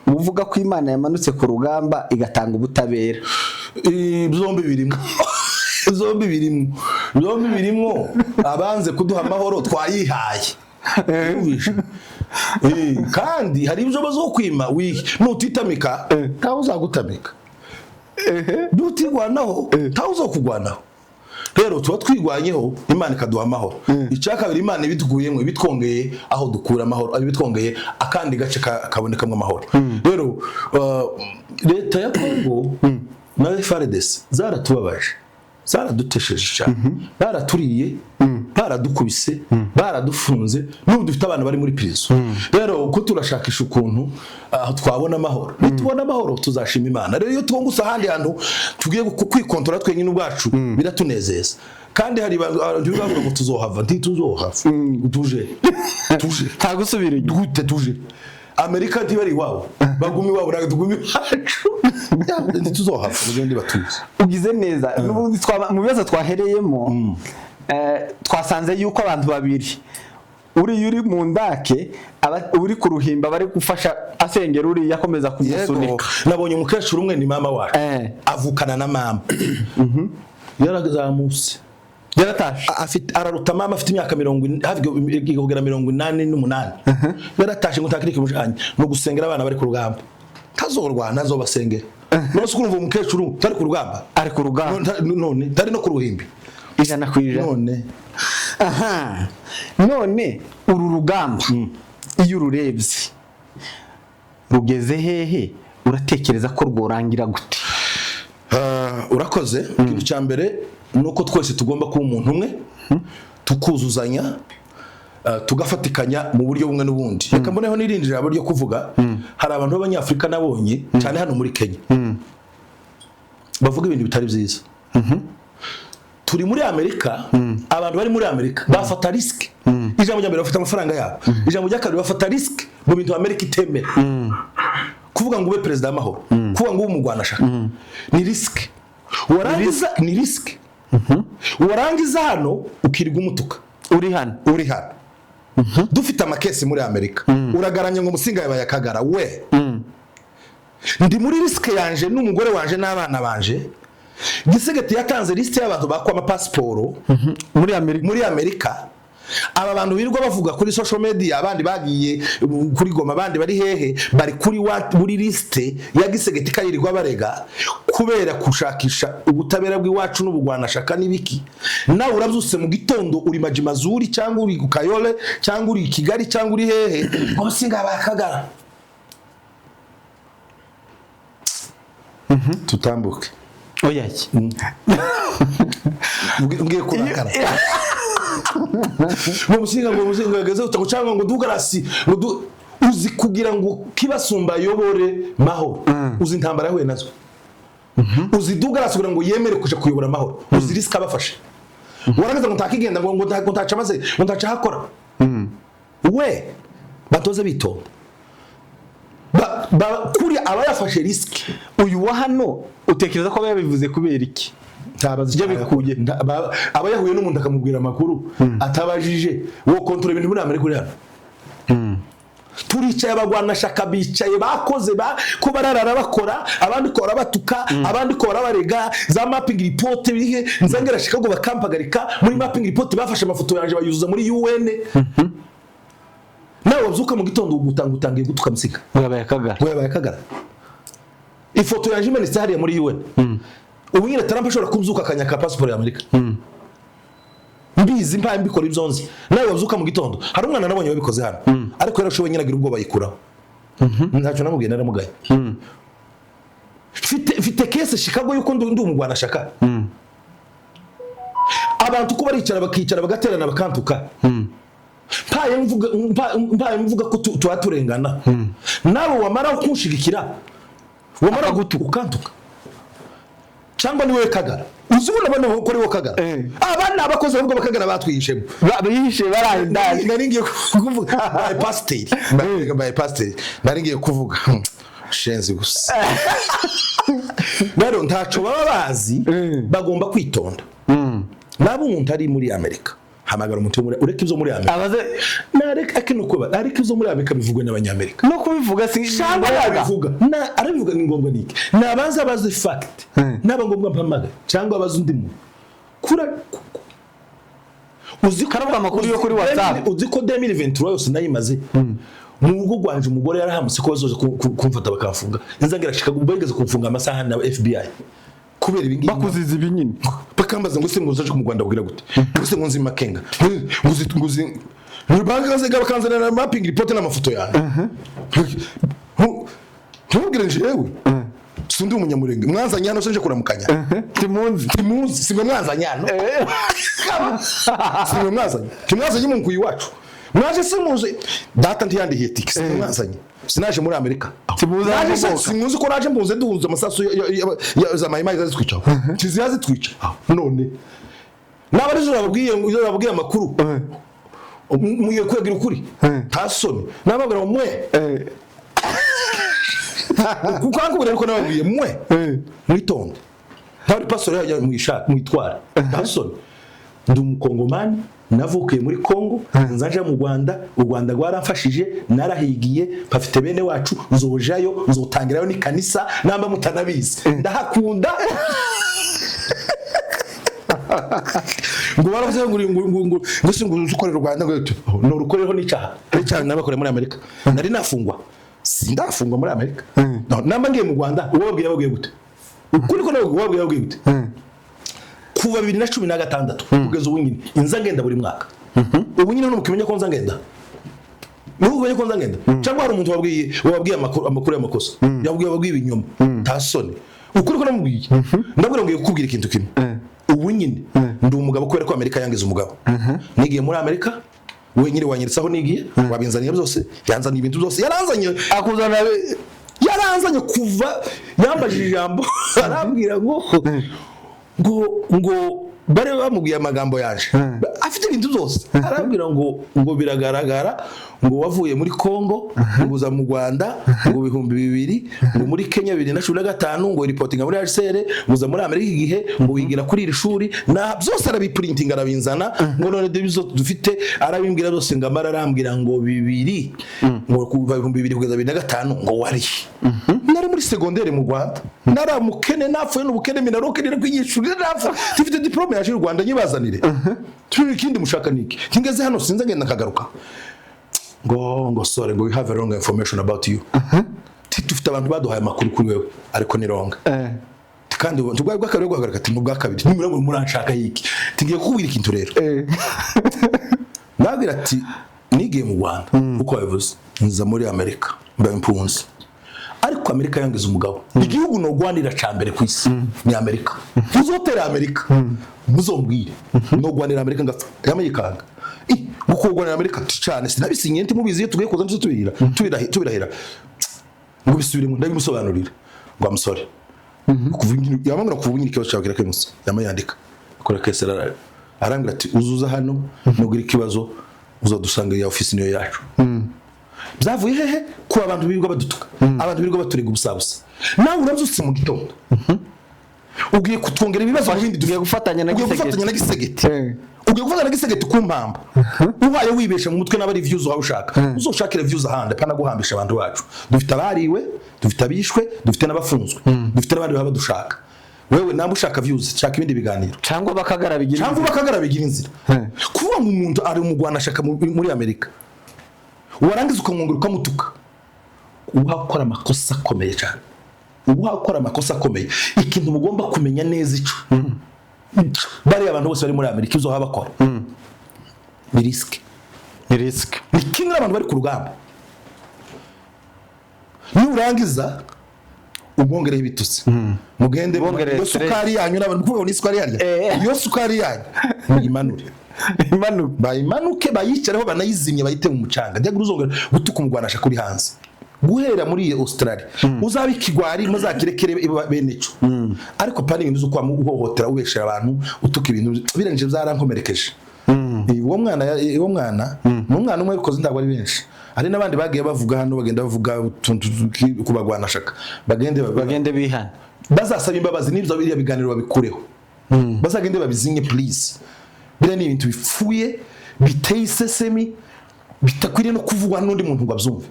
uba uvuga ko Imana yamanutse ku rugamba igatanga ubutabera? Byombi birimo, byombi birimo, byombi birimo. Abanze kuduha amahoro twayihaye. Yumvishe? Kandi hari ibyo bazokwima wihe nutitamika, ntawe uzagutamika. Nutirwanaho, ntawe uzokugwanaho. Rero tuba twigwanyeho, Imana ikaduha amahoro. Icya kabiri, Imana ibidukuyemo, ibitwongeye aho dukura amahoro, ibitwongeye akandi gace kabonekamo amahoro. Rero leta ya Kongo na FARDC zaratubabaje, zaradutesheje cyane, baraturiye, baradukubise, baradufunze, n'ubu dufite abana bari muri prison. Rero uko turashakisha ukuntu aho twabona amahoro, nitubona amahoro tuzashima Imana. Rero iyo twungutse ahandi hantu tugiye kwikontora twenyine ubwacu, biratunezeza. Kandi hari abantu bavuga ngo tuzohava. Ntituzohava, tuje tuje. Nta gusubira inyuma. Gute tuje? Amerika ntibari iwabo, bagume iwabo, ntabwo tugume iwacu. Ntituzohava, mugende batuze. Ugize neza. N'ubundi mu bibazo twahereyemo, twasanze yuko abantu babiri, uriya uri mu ndake, uri ku ruhimba, bari gufasha asengera uriya akomeza kumusunika. Nabonye umukecuru umwe, ni mama wacu, avukana na mama, yarazamutse. Yaratashe. Afite, araruta mama, afite imyaka 40, hafi kugera 88. Yaratashe ngo ntakiri kimujanye no gusengera abana bari ku rugamba, ntazorwana, azobasengera. None se urumva umukecuru utari ku rugamba? Ari ku rugamba. None ntari no ku ruhimbi. 100%. None Aha, none uru rugamba iyo ururebye rugeze hehe? Uratekereza ko rworangira gute? Urakoze. Ikintu cya mbere ni uko twese tugomba kuba umuntu umwe, tukuzuzanya, tugafatikanya mu buryo bumwe n'ubundi. Reka mboneho n'irindi jambo ryo kuvuga. Hari abantu b'Abanyafurika nabonye cyane hano muri Kenya bavuga ibintu bitari byiza. Turi muri Amerika, abantu bari muri Amerika bafata risk. Ijambo rya mbere, bafata amafaranga yabo. Ijambo rya kabiri, bafata risk mu bintu Amerika itemera. Kuvuga ngo ube perezida w'amahoro, kuvuga ngo ube umugwanashaka, ni risk. Warangiza, ni risk, warangiza hano ukirirwa umutuka. Uri hano. Uri hano, dufite ama case muri Amerika, uragaranye ngo Musinga yabaye akagara. We, ndi muri risk yanje n'umugore wanje n'abana banje. Tshisekedi yatanze liste y'abantu bakwa amapasiporo muri Amerika. Muri Amerika. Aba bantu birirwa bavuga kuri social media, abandi bagiye kuri Goma, abandi bari hehe, bari kuri wa, muri liste ya Tshisekedi kayirirwa barega kubera gushakisha ubutabera bw'iwacu n'ubugwanashaka n'ibiki. Nawe urabyutse mu gitondo, uri Majimazuri cyangwa uri ku Kayole cyangwa uri i Kigali cyangwa uri hehe, ngo Musinga bakagara. Tutambuke. Oya. Mbwiye kurakara ngo Musinga, ngo Musinga ageze utago, cyangwa ngo Dugarasi, ngo uzi kugira ngo Kibasumba ayobore mahoro, uzi intambara yahuye nazo? Uzi Dugarasi kugira ngo yemere kuja kuyobora mahoro, uzi risk abafashe? Warangiza ngo ntakigenda, ngo ntaca maze ngo ntaca hakora. We batoze bitonda. Kuri aba yafashe risk. Uyu wa hano utekereza ko aba yabivuze kubera iki? Ntabazi. Ibyo bikuye. Aba yahuye n'umuntu akamubwira amakuru atabajije. Wo kontora ibintu muri Amerika uri hano. Turicaye, abagwanashaka bicaye, bakoze ko bararara bakora, abandi ko barabatuka, abandi ko barabarega za mapping report. Bihe nzangera Chicago bakampagarika muri mapping report, bafashe amafoto yanje bayuzuza muri UN. Nawe wabyuka mu gitondo ugutanga, utangiye gutuka musiga. Ngo yabaye Akagara. Ngo yabaye Akagara, ifoto yanje imanitse hariya muri UN. Ubu nyine Trump ashobora kubyuka akanyaka pasiporo ya Amerika, mbizi, mbaye mbikora ibyo nzi. Nawe wabyuka mu gitondo, hari umwana nabonye wabikoze hano, ariko yarashoboye nyine, agira ubwoba, ayikuraho. Ntacyo namubwiye, naramugaye. Mfite case Chicago yuko ndi umugwanashaka. Abantu ko baricara, bakicara, bagaterana, bakantuka, mpaye mvuga ko tuba turengana, nawe wamara kunshigikira, wamara gutuka, ukantuka, cyangwa ni wowe Kagara? Uzi ubona bano ko ari wowe Kagara? Aba ni abakozi ahubwo bakagara batwihishemo. Bihishe baraye indani. Nari ngiye kuvuga baye pasiteri, baye pasiteri, nari ngiye kuvuga shenzi gusa. Rero ntaco baba bazi. Bagomba kwitonda. Naba umuntu ari muri Amerika, hamagara umuntu wo muri, ureke ibyo muri Amerika. Abaze. Nareka akino kuba, ariko ibyo muri Amerika bivugwe n'Abanyamerika. No kubivuga si Cyangwa yabivuga na arabivuga, ni ngombwa niki? Nabanza abaze fact. Naba ngombwa mpamagara cyangwa abaze undi muntu kura uzi ko Karavuga amakuru yo kuri WhatsApp. Uzi ko 2023 yose nayimaze mu rugo rwanje, umugore yarahamutse ko bazoza kumfata bakamfunga. Nzangira Chicago, bageze kumfunga amasaha na FBI kubera ibi ngibi. Bakuziza ibi nyine. Bakambaza ngo se ngo uzaje mu Rwanda kugira gute? Ngo se ngo nzi Makenga, ngo uzi bakaze, bakanzanira mapping report n'amafoto yanjye. Ntubwire njyewe sindi umunyamurenge, mwanzanye hano sinje kuramukanya. Timunzi. Ntimuzi, simwe mwanzanye hano, simwe mwazanye, ntimwazanye mu nkuyi iwacu, mwaje se muzi data ntiyandihiye tike, simwe mwazanye, sinaje muri Amerika. Timuzi aho Naje se mukomoka. simuzi ko naje mpuze duhuza amasasu za mayimayi zitwica, tiziya zitwica. None naba arizo nababwiye, ngo iyo babwiye amakuru mugiye kwegira ukuri, nta soni. Nababwira ngo mwe, kuko akubwira, ariko nababwiye mwe mwitonde, ntabwo pasoro yajya mwishaka mwitware, nta soni. Ndi Umukongomani, navukiye muri Kongo, nzaje mu Rwanda, u Rwanda rwaramfashije, narahigiye, mpafite bene wacu, nzojayo, nzotangirayo n'ikanisa. Namba mutanabizi, ndahakunda. Ngo baravuze ngo ngo ngo ngo ngo se ngo uzi ukorera u Rwanda, ngo no rukoreho n'icyaha, n'icyaha nabakoreye muri Amerika, nari nafungwa? Sindafungwa muri Amerika. No, namba ngiye mu Rwanda, uwo babwiye babwiye gute? Ukuri ko nawe wabwiye babwiye gute? Kuva 2016 kugeza ubu nyine inza ngenda buri mwaka. Ubu nyine ntumukimenya ko nza ngenda, niba umenye ko nza ngenda, cyangwa hari umuntu wabwiye amakuru y'amakosa, yabwiye ibinyoma, nta soni. Ukuri ko namubwiye, ndabwira ngo ngiye kukubwira ikintu kimwe. Ubu nyine ndi umugabo kubera ko Amerika yangize umugabo. Nigiye muri Amerika, wenyine wanyeretse aho nigiye, wabinzaniye byose, yanzaniye ibintu byose, yaranzanye. Akuzana. Yaranzanye kuva yambajije ijambo, arambwira ngo bari bamubwiye amagambo yaje afite ibintu byose, arambwira ngo biragaragara ngo wavuye muri Congo, ngo uza mu Rwanda ngo 2000, ngo muri Kenya 2015, ngo reportinga muri HCR, ngo uza muri Amerika igihe, ngo wigira kuri iri shuri na byose, arabiprintinga, arabinzana, ngo none dore ibyo dufite, arabimbwira byose. Ngo amara arambwira ngo bibiri, ngo kuva 2000 kugeza 2005 ngo wari nari muri segondere mu Rwanda, naramukene, napfuye n'ubukene, minaroke nari kwiyishurira, napfa tifite diplome yaje y'u Rwanda, nyibazanire turi. Ikindi mushaka niki? Kingeze hano sinza ngenda nkagaruka. Ngo sorry, ngo we have a wrong information about you. Dufite abantu baduhaye amakuru kuri wewe, ariko ni wrong. Kandi ubu tubwa bwa kabiri guhagarika, ati mu bwa kabiri nimura ngo muranshaka yiki? Tugiye kukubwira ikintu rero. Ndabwira ati nigiye mu Rwanda uko babivuze, nza muri Amerika mba impunzi, ariko Amerika yangize umugabo. Igihugu nogwanira ca mbere ku isi ni Amerika. Muzotera Amerika muzombwire, nogwanira Amerika ngapfa. Yamuyikanga ngo kugwanira Amerika cyane, sinabisinye, ntimubizi, iyo tugiye kuza tubirira tubirahira ngo bisubiremo. Ndabimusobanurira ngo amusore kuva yamubwira kuva nyine ikibazo cyawe kirakemutse. Yamayandika akora case, arambwira ati uzuza hano nugira ikibazo, uzadusanga ya office niyo yacu. Byavuye hehe ko abantu birirwa badutuka, abantu birirwa baturega ubusabusa? Nawe urabyutse mu gitondo ugiye kutwongera ibibazo mu bindi. Ugiye gufatanya na Ugiye Gisegeti. gufatanya na Gisegeti. Ugiye gufata na Tshisekedi kumpamba, ubaye wibesha mu mutwe n'abari views wawe ushaka, uzoshakire views ahandi, apana guhambisha abantu bacu. Dufite abariwe, dufite abishwe, dufite n'abafunzwe, dufite n'abandi baba badushaka. Wewe namba ushaka views, shaka ibindi biganiro. Cyangwa bakagara bigira Cyangwa bakagara bigira inzira. Kuvuga ngo umuntu ari umugwanashaka muri Amerika, warangiza ukamwongera ukamutuka, uba ukora amakosa akomeye cyane, uba ukora amakosa akomeye. Ikintu mugomba kumenya neza, ico bariya abantu bose bari muri Amerika, ibyo baba bakora ni risque. Ni risque. Ni kimwe n'abantu bari ku rugamba. Nurangiza umwongereho ibitutsi, mugende Mwongerere iyo stress. Sukari yanyu n'abantu kuvuga ngo ni isukari yarya. Iyo sukari yanyu muyimanure. Imanuka. Bayimanuke, bayicareho, banayizimye, bayite mu mucanga. Njya uzongera gutuka umugwanasha kuri hanze guhera muri iyo Australia, uzaba ikigwari, muzakirekere bene cyo. Ariko pani ibintu zo kwa uhohotera, ubeshera abantu, utuka, ibintu birengeje, byarankomerekeje. Uwo mwana ni umwana umwe wabikoze, ntabwo ari benshi. Hari n'abandi bagiye bavuga hano, bagenda bavuga utuntu ku bagwanashaka, bagende Bagende bihana. Bazasaba imbabazi n'ibyo biriya biganiro babikureho, bazagende babizinye please. Biriya ni ibintu bipfuye, biteye isesemi, bitakwiriye no kuvugwa n'undi muntu ngo abyumve.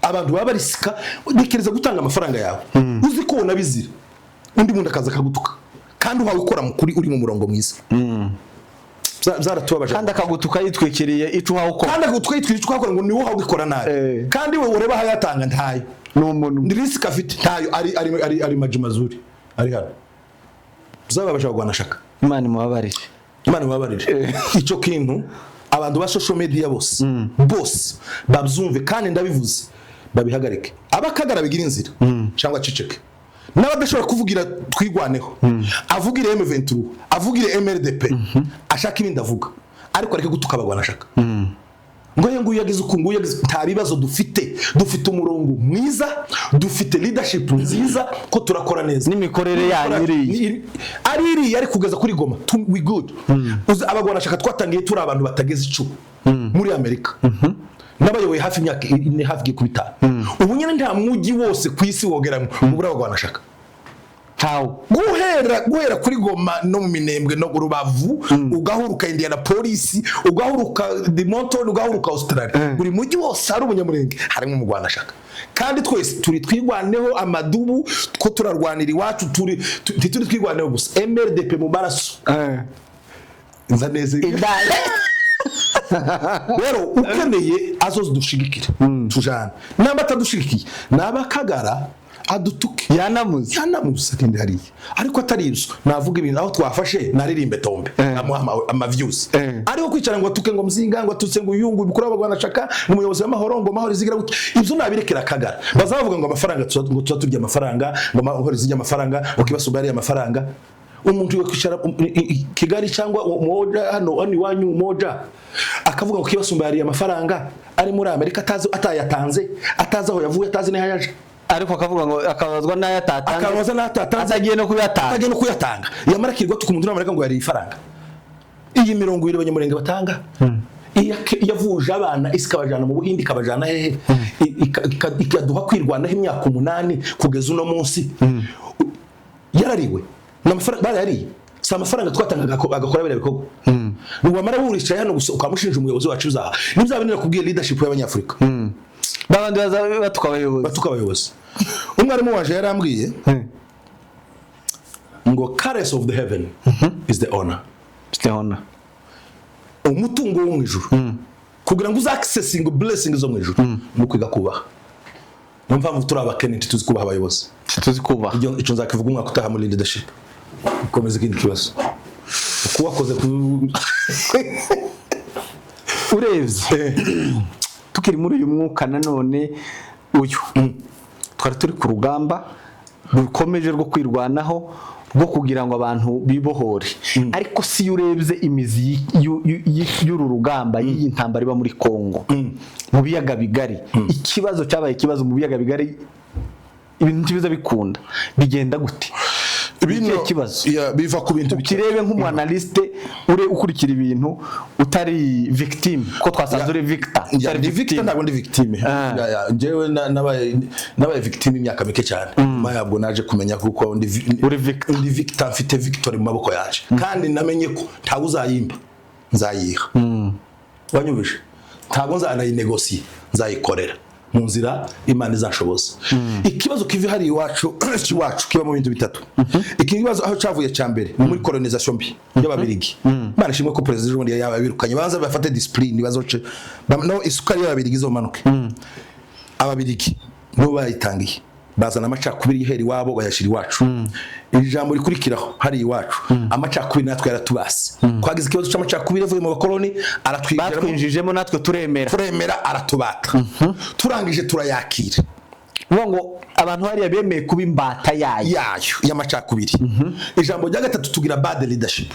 Abantu baba barisika. Ntekereza gutanga amafaranga yawe uzi ko unabizira, undi muntu akaza akagutuka, kandi uhawe ukora mu kuri, uri mu murongo mwiza. Byaratubabaje. Kandi akagutuka yitwikiriye ico uhawe ukora. Kandi akagutuka yitwikiriye icyo uhakora, ngo ni wowe uhawukora nabi. Kandi we ureba aho ayatanga, ntayo. Ni umuntu. Ni risk afite, ntayo. Ari maji mazuri ari hano. Bizababasha kugwana shaka. Imana imubabarire. Imana ibabarire. Icyo kintu abantu ba social media bose babyumve, kandi ndabivuze, babihagarike. Abakagara bigira inzira cyangwa aceceke. N'abadashobora kuvugira Twigwaneho, avugire M23, avugire MRDP, ashaka ibindi avuga, ariko areke gutuka abagwanashaka ngo ye nguyu yagize uku, nguyu yagize. Nta bibazo dufite. Dufite umurongo mwiza, dufite leadership nziza, ko turakora neza. N'imikorere yanyu iriya. Ari iriya, ari kugeza kuri Goma. We good. Uzi abagwanashaka twatangiye turi abantu batageze 10 muri Amerika, n'abayoboye hafi imyaka 4, hafi igiye kuba 5. Ubu nyine nta mujyi wose ku isi wogeramo ubura abagwanashaka. Ntawe. Guhera kuri Goma no mu Minembwe no mu Rubavu, ugahuruka Indianapolis, ugahuruka Edmonton, ugahuruka Australia, buri mujyi wose hari umunyamurenge, harimo umugwanashaka. Kandi twese turi Twigwaneho amadubu, two turarwanira iwacu. Turi ntituri Twigwaneho gusa, MRDP mu maraso. Nza neza. Rero ukeneye azoze dushigikire, tujane. Namba atadushigikiye, naba akagara adutuke. Yanamuze. Yanamuze, agende hariya. Ariko atari ibyo, navuga ibintu aho twafashe, naririmbe tombe, amuha ama views. Ariko kwicara ngo atuke ngo Muzinga, ngo atutse ngo uyungu bikuru abagwanashaka, ngo umuyobozi w'amahoro, ngo amahoro izigira gutya, ibyo nabirekera akagara. Bazavuga ngo amafaranga ngo tuba turya amafaranga, ngo amahoro izijya amafaranga, ngo kibasumba yariye amafaranga. Umuntu yakwicara Kigali cyangwa Moja, hano iwanyu Moja, akavuga ngo kibasumba yariye amafaranga, ari muri Amerika, atazi atayatanze, atazi aho yavuye, atazi n'aho yaje. Ariko akavuga ngo akabazwa n'ayo atatanze. Akabaza n'ayo atatanze. Atagiye no kuyatanga. Atagiye no kuyatanga. Yamara akirirwa tuka umuntu muri Amerika ngo yariye ifaranga. Iyi 20 abanyamurenge batanga, iyo yavuje abana isi, ikabajana mu Buhinde, ikabajana hehe, ikaduha kwirwanaho imyaka 8 kugeza uno munsi, yarariwe? Ni amafaranga barayariye? Si amafaranga twatangaga agakora biriya bikorwa? Wamara wuricaye hano gusa ukamushinja umuyobozi wacu uzaha nibyo nakubwiye, leadership y'Abanyafurika. Babandi baza batuka abayobozi. Batuka abayobozi. Umwarimu waje yarambwiye ngo "Currency of the heaven is the honor." The honor. Umutungo wo mu ijuru, kugira ngo uza accessing blessing zo mu ijuru, ni ukwiga kubaha. Niyo mpamvu turi abakene, ntituzi kubaha abayobozi. Tuzi kubaha. Icyo nzakivuga umwaka utaha muri leadership. Ukomeza ikindi kibazo uko wakoze ku Urebye, tukiri muri uyu mwuka nanone, uyu twari turi ku rugamba rukomeje rwo kwirwanaho, rwo kugira ngo abantu bibohore. Ariko si iyo urebye imizi y'uru rugamba, y'iyi ntambara iba muri Kongo, mu biyaga bigari, ikibazo cyabaye ikibazo mu biyaga bigari, ibintu ntibiza bikunda, bigenda gute? Ni ikihe kibazo? Ya, biva ku bintu bitatu. Ukirebe nk'umu-analyste ure ukurikira ibintu, utari victime, ko twasanze uri victor. Ya, Utari ndi victim, victime. Ntabwo ndi victime. Ya, njyewe nabaye victime imyaka mike cyane. Nyuma yabwo naje kumenya kuko ndi Uri victor. Ndi victor, mfite victory mu maboko yaje, kandi namenye ko ntawe uzayimba. Nzayiha. Wanyumvise? Ntabwo nzanayinegosiye, nzayikorera mu nzira Imana izashoboza. Ikibazo kiva hariya iwacu, iwacu kiba mu bintu bitatu. Iki kibazo aho cyavuye cya mbere ni muri colonisation mbi y'Ababirigi. Imana ishimwe ko perezida ejo bundi yababirukanye. Banza bafate discipline, bazoce no isukari y'Ababirigi izomanuke. Ababirigi nibo bayitangiye, bazana amacakubiri ihera iwabo, bayashyira iwacu. Iri jambo rikurikiraho, hari iwacu amacakubiri, natwe yaratubase. Twagize ikibazo cy'amacakubiri avuye mu bakoloni, aratwinjiramo. Batwinjijemo, natwe turemera. Turemera, aratubata, turangije turayakira. Uvuga ngo abantu hariya bemeye kuba imbata yayo. Yayo y'amacakubiri. Ijambo rya gatatu, tugira bad leadership,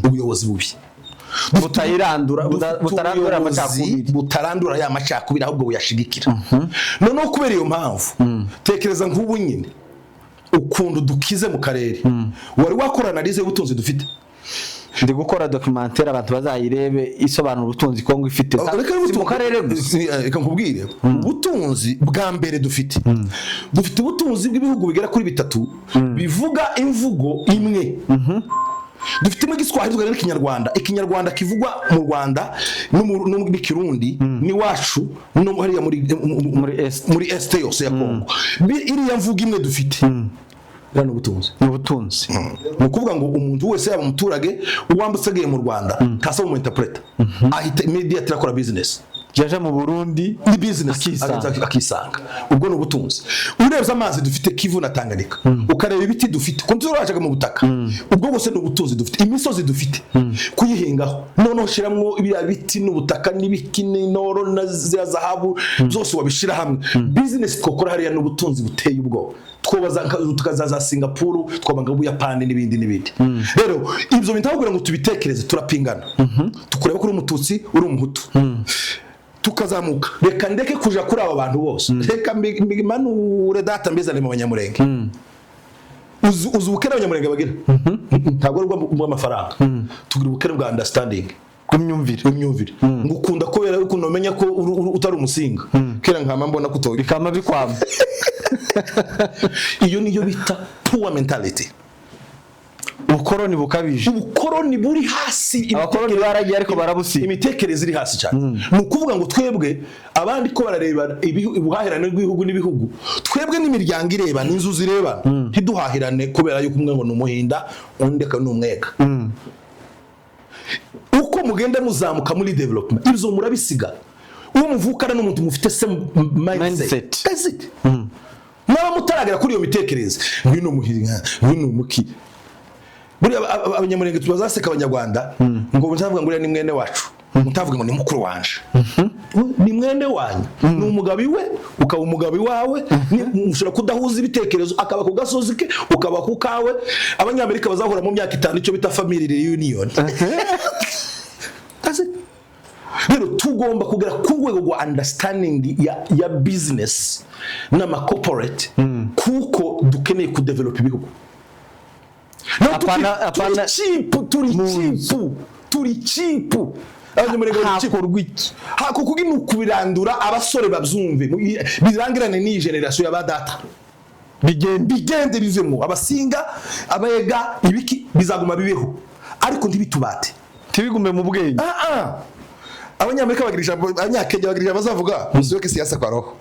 ubuyobozi bubi. Butayirandura, Dufite butarandura ubuyobozi amacakubiri. Butarandura ya macakubiri, ahubwo buyashigikira. Noneho kubera iyo mpamvu, tekereza nk'ubu nyine ukuntu dukize mu karere. Wari wakora analyse y'ubutunzi dufite? Ndi gukora documentaire, abantu bazayirebe, isobanura ubutunzi Kongo ifite. Reka. Si mu karere gusa. Reka nkubwire ubutunzi bwa mbere dufite. Dufite ubutunzi bw'ibihugu bigera kuri bitatu bivuga imvugo imwe. Dufitemo Igiswahili, tukagira n'Ikinyarwanda. Ikinyarwanda kivugwa mu Rwanda no n'ikirundi n'iwacu no hariya muri Muri Est. muri Est yose ya Kongo. Iriya mvugo imwe dufite, iriya ni ubutunzi. Ni ubutunzi. Ni ukuvuga ngo umuntu wese, yaba umuturage uwambutse agiye mu Rwanda, ntasaba umu interpreter, ahita immediately akora business. Yaje mu Burundi Ni business. Akisanga. Akisanga. Ubwo ni ubutunzi. Urebye amazi dufite, Kivu na Tanganyika, ukareba ibiti dufite, ukuntu turajaga mu butaka, ubwo bwose ni ubutunzi dufite. Imisozi dufite kuyihingaho, noneho ushiramwo biriya biti n'ubutaka n'ibiki n'inoro na ziriya zahabu byose, wabishira hamwe, business twakora hariya ni ubutunzi buteye ubwoba. Twobaza tukaza za Singapuru, twaba nka Buyapani n'ibindi n'ibindi. Rero ibyo bintu aho kugira ngo tubitekereze, turapingana, tukureba ko uri Umututsi, uri Umuhutu, tukazamuka. Reka ndeke kuja kuri aba bantu bose, reka mbimanure data, mbizane mu Banyamurenge. Uzi ubukene Abanyamurenge bagira? Ntabwo ari ubw'amafaranga. Tugira ubukene bwa understanding. Bw'imyumvire. Imyumvire. Ngukunda kubera yuko numenya ko utari Umusinga kera, nkama mbona ko utoye. Bikama bikwama. Iyo niyo bita poor mentality. Ubukoroni bukabije. Ubukoroni buri hasi. Abakoroni baragiye, ariko barabusiga. Imitekerereze iri hasi cyane. Ni ukuvuga ngo twebwe abandi ko barareba ubuhahirane bw'ibihugu n'ibihugu, twebwe n'imiryango irebana, inzu zirebana, ntiduhahirane kubera yuko umwe ngo ni Umuhinda, undi akaba ni Umwega. Uko mugenda muzamuka muri development, ibyo murabisiga. Uwo muvukana n'umuntu mufite same mindset. Mindset. That's it. Mwaba mutaragera kuri iyo mitekerereze, ngwino Muhinga, ngwino muki. Buriya Abanyamurenge tubazaseka Abanyarwanda ngo mutavuga ngo uriya ni mwene wacu, mutavuga ngo ni mukuru wanje. Ni mwene wanyu, ni umugabo iwe, ukaba umugabo iwawe. Mushobora kudahuza ibitekerezo, akaba ku gasozi ke, ukaba ku kawe. Abanyamerika bazahura mu myaka 5, icyo bita family reunion. That's it. Rero tugomba kugera ku rwego rwa understanding ya business n'ama corporate, kuko dukeneye kudevelopa ibihugu. Naho turi cheap, turi cheap, turi cheap. Abanyamurenge bari cheap. Hakorwa iki? Kuko ni ukubirandura, abasore babyumve, birangirane n'iyi generation ya ba data. Bigenda. Bigende bivemo. Abasinga, Abayega, ibiki bizaguma bibeho, ariko ntibitubate. Ntibigume mu bwenge. Ah, ah. Abanyamerika bagira ijambo, Abanyakenya bagira ijambo, bazavuga "Usiweke siasa kwa roho."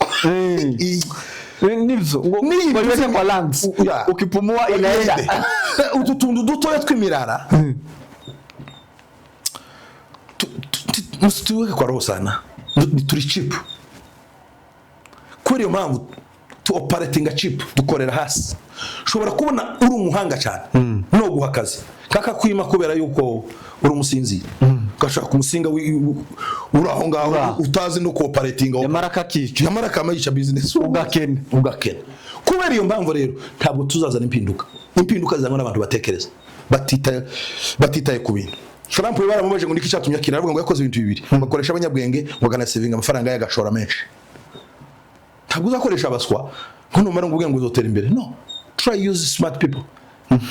Nibyo ngo waiweke kwa lungs, ukipumua inaenda. Utu tuntu dutoya tw'imirara tuweke kwa roho sana. Turi cheap. Kubera iyo mpamvu tu operatinga cheap, dukorera hasi. Ushobora kubona uri umuhanga cyane, no guha akazi kakakwima kubera yuko uri umusinzira, ugashaka umusinga uri aho ngaho. Uri aho. Utazi no cooperatinga. Nyamara kakica. Nyamara kamayica business. Ugakena. Ugakena. Kubera iyo mpamvu rero ntabwo tuzazana impinduka. Impinduka zizanwa n'abantu batekereza, batitaye ku bintu. Trump we baramubaje ngo niki cyatumye akira, aravuga ngo yakoze ibintu bibiri: bakoresha abanyabwenge, ngo akanasevinga amafaranga ye, agashora menshi. Ntabwo uzakoresha abaswa ngo numara ngo ubwenge uzotera imbere. No, try use smart people.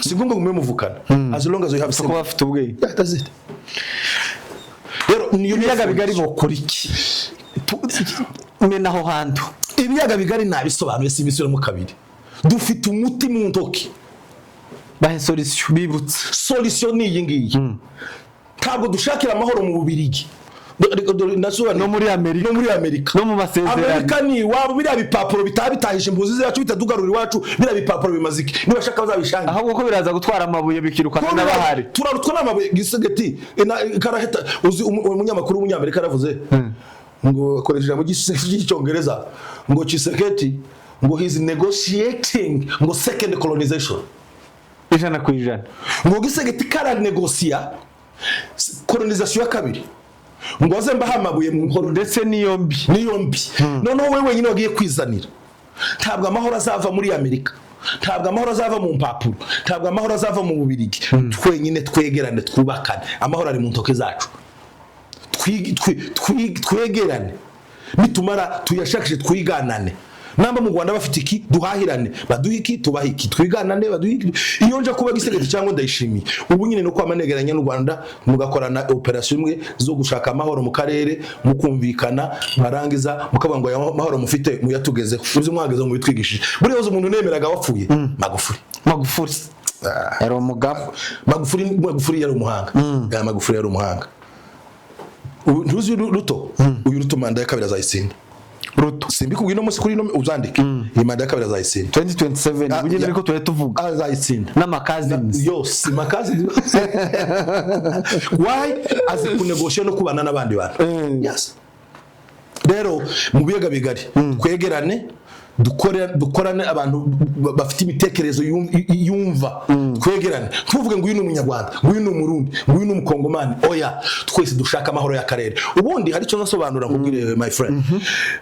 Si ngombwa ngo mube muvukana, as long as you have kuba bafite ubwenge. Yeah, that's it. Rero niyo Ibiyaga Bigari bokora iki? Mena aho hantu. Ibiyaga Bigari nabisobanuye, simbisubiramo kabiri. Dufite umuti mu ntoki. Bahe solution, bibutse. Solution ni iyi ngiyi. Ntabwo dushakira amahoro mu Bubirigi. No muri Amerika. No muri Amerika. No mu masezerano. Amerika ni iwabo. Biriya bipapuro bitaba bitahije impunzi zacu, bitadugarura iwacu, biriya bipapuro bimaze iki? Nibashaka bazabishange. Ahubwo ko biraza gutwara amabuye, bikirukana n'abahari. Turarutwa n'amabuye. Tshisekedi karaheta. Uzi umunyamakuru w'umunyamerika yaravuze ngo, akoresha ijambo ry'Icyongereza, ngo Tshisekedi ngo he's negotiating ngo second colonization. 100%. Ngo Tshisekedi karanegosiya colonisation ya kabiri, ngo aze mbahe amabuye mu nkono. Ndetse n'iyo mbi. Niyo mbi. Noneho wowe wenyine wagiye kwizanira. Ntabwo amahoro azava muri Amerika, ntabwo amahoro azava mu mpapuro, ntabwo amahoro azava mu Bubirigi. Twenyine twegerane, twubakane. Amahoro ari mu ntoki zacu. Twegerane, nitumara tuyashakishe, twiganane. Namba mu Rwanda bafite iki, duhahirane, baduhe iki, tubahe iki, twiganane, baduhe iki. Iyo nja kuba Tshisekedi cyangwa Ndayishimiye ubu nyine, no kwama negeranya n'u Rwanda, mugakorana operation imwe zo gushaka amahoro mu karere, mukumvikana, mwarangiza mukavuga ngo aya mahoro mufite muyatugezeho, ibyo mwageze mu bitwigishije. Buriya uzi umuntu nemeraga wapfuye? Magufuli. Magufuli yari umugabo. Magufuli, Magufuli yari umuhanga. Ya Magufuli yari umuhanga. Ubu ntuzi Ruto? Uyu Ruto manda ya kabiri azayitsinda. Ruto. Simbikubwiye uno munsi kuri ino, uzandike, iyi manda ya kabiri azayitsinda. 2027. Ah, Ubu nyine ariko tuba tuvuga azayitsinda. n'amakazinizi. Yose makazi. Why? Azi kunegosha no kubana n'abandi bantu. Yes. Rero mu biyaga bigari twegerane, dukore, dukorane, abantu bafite imitekerereze yumva. Twegerane, tuvuge ngo uyu ni Umunyarwanda, ngo uyu ni Umurundi, ngo uyu ni Umukongomani. Oya, twese dushaka amahoro y'akarere. Ubundi hari icyo nsobanura nkubwire, my friend.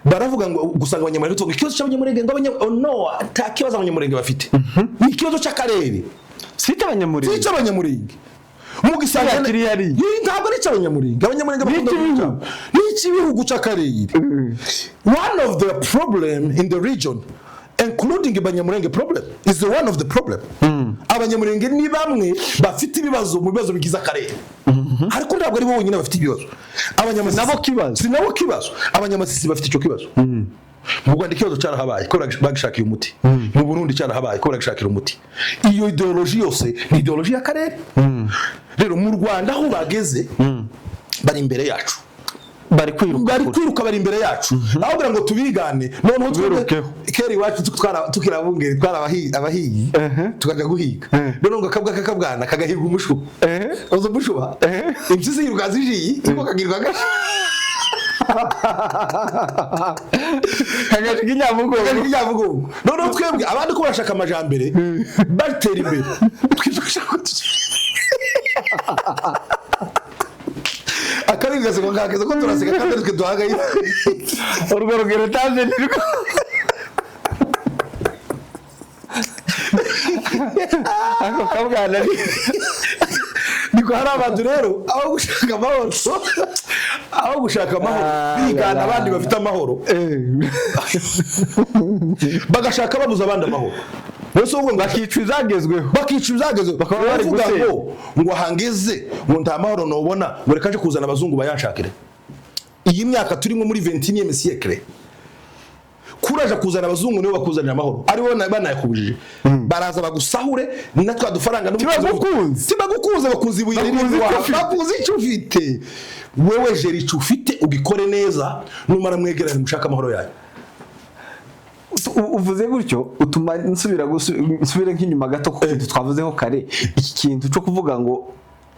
Baravuga ngo gusanga Abanyamurenge, tuvuga ikibazo cy'Abanyamurenge, ngo oh no, nta kibazo Abanyamurenge bafite, ni ikibazo cy'akarere. Sita Abanyamurenge. Si icy'Abanyamurenge. Mugisanga Kiriya kiri hariya. Yee, ntabwo ari icy'Abanyamurenge. Abanyamurenge bakunda Ni icy'ibihugu. kuvuga ni icy'ibihugu cy'akarere. One of the problem in the region, including Abanyamurenge problem, is the one of the problem. Abanyamurenge ni bamwe bafite ibibazo mu bibazo bigize akarere, ariko ntabwo ari bo bonyine bafite ibibazo. Abanyamasisi Nabo kibazo. Si nabo kibazo. Abanyamasisi bafite icyo kibazo. Mu Rwanda ikibazo cyarahabaye ko bagishakiye umuti, mu Burundi cyarahabaye ko bagishakira umuti. Iyo ideology yose ni ideology y'akarere. Rero mu Rwanda aho bageze bari imbere yacu. Bari kwiruka. Bari kwiruka, bari imbere yacu, aho kugira ngo tubigane. Noneho twebwe Tubirukeho. kera iwacu tukiri abungeri, twari abahigi, tukajya guhiga. Noneho ngo akabwa kakabwana kagahiga umushuba. Uzi umushuba? Impyisi yiruka zijiyi, iko kagirwa gashi. Kagaje inyamugongo. Kagahiga. Noneho twebwe abandi ko barashaka amajambere, batera imbere, twebwe dushaka akari gaseko kakeze ko turaseka kandi twe duhangayitse. Urwo rugero utanze ni rwo. Ako kabwana ni Niko hari abantu rero, aho gushaka amahoro, aho gushaka amahoro, bigana la, la. abandi bafite amahoro, bagashaka babuza abandi amahoro. Mbese ubwo ngo Bakica izagezweho. Bakica ibyagezweho. Bakaba bari Baravuga gusenya. ngo ahangeze, ngo nta mahoro nobona, ngo reka nje kuzana abazungu bayanshakire. Iyi myaka turimo muri 21e siècle, kuraje kuzana abazungu nibo bakuzanira amahoro, aribo banayakubujije. Baraza bagusahure na twa dufaranga. Tibagukunze. Tibagukunze, bakuzi ibuye Bakuzi rinini. icyo ufite. Bakuzi icyo ufite. Wewe jera icyo ufite, ugikore neza, numara mwegerane, mushake amahoro yanyu. Uvuze gutyo utuma nsubira nsubire nk'inyuma gato ku kintu twavuzeho kare, iki kintu cyo kuvuga ngo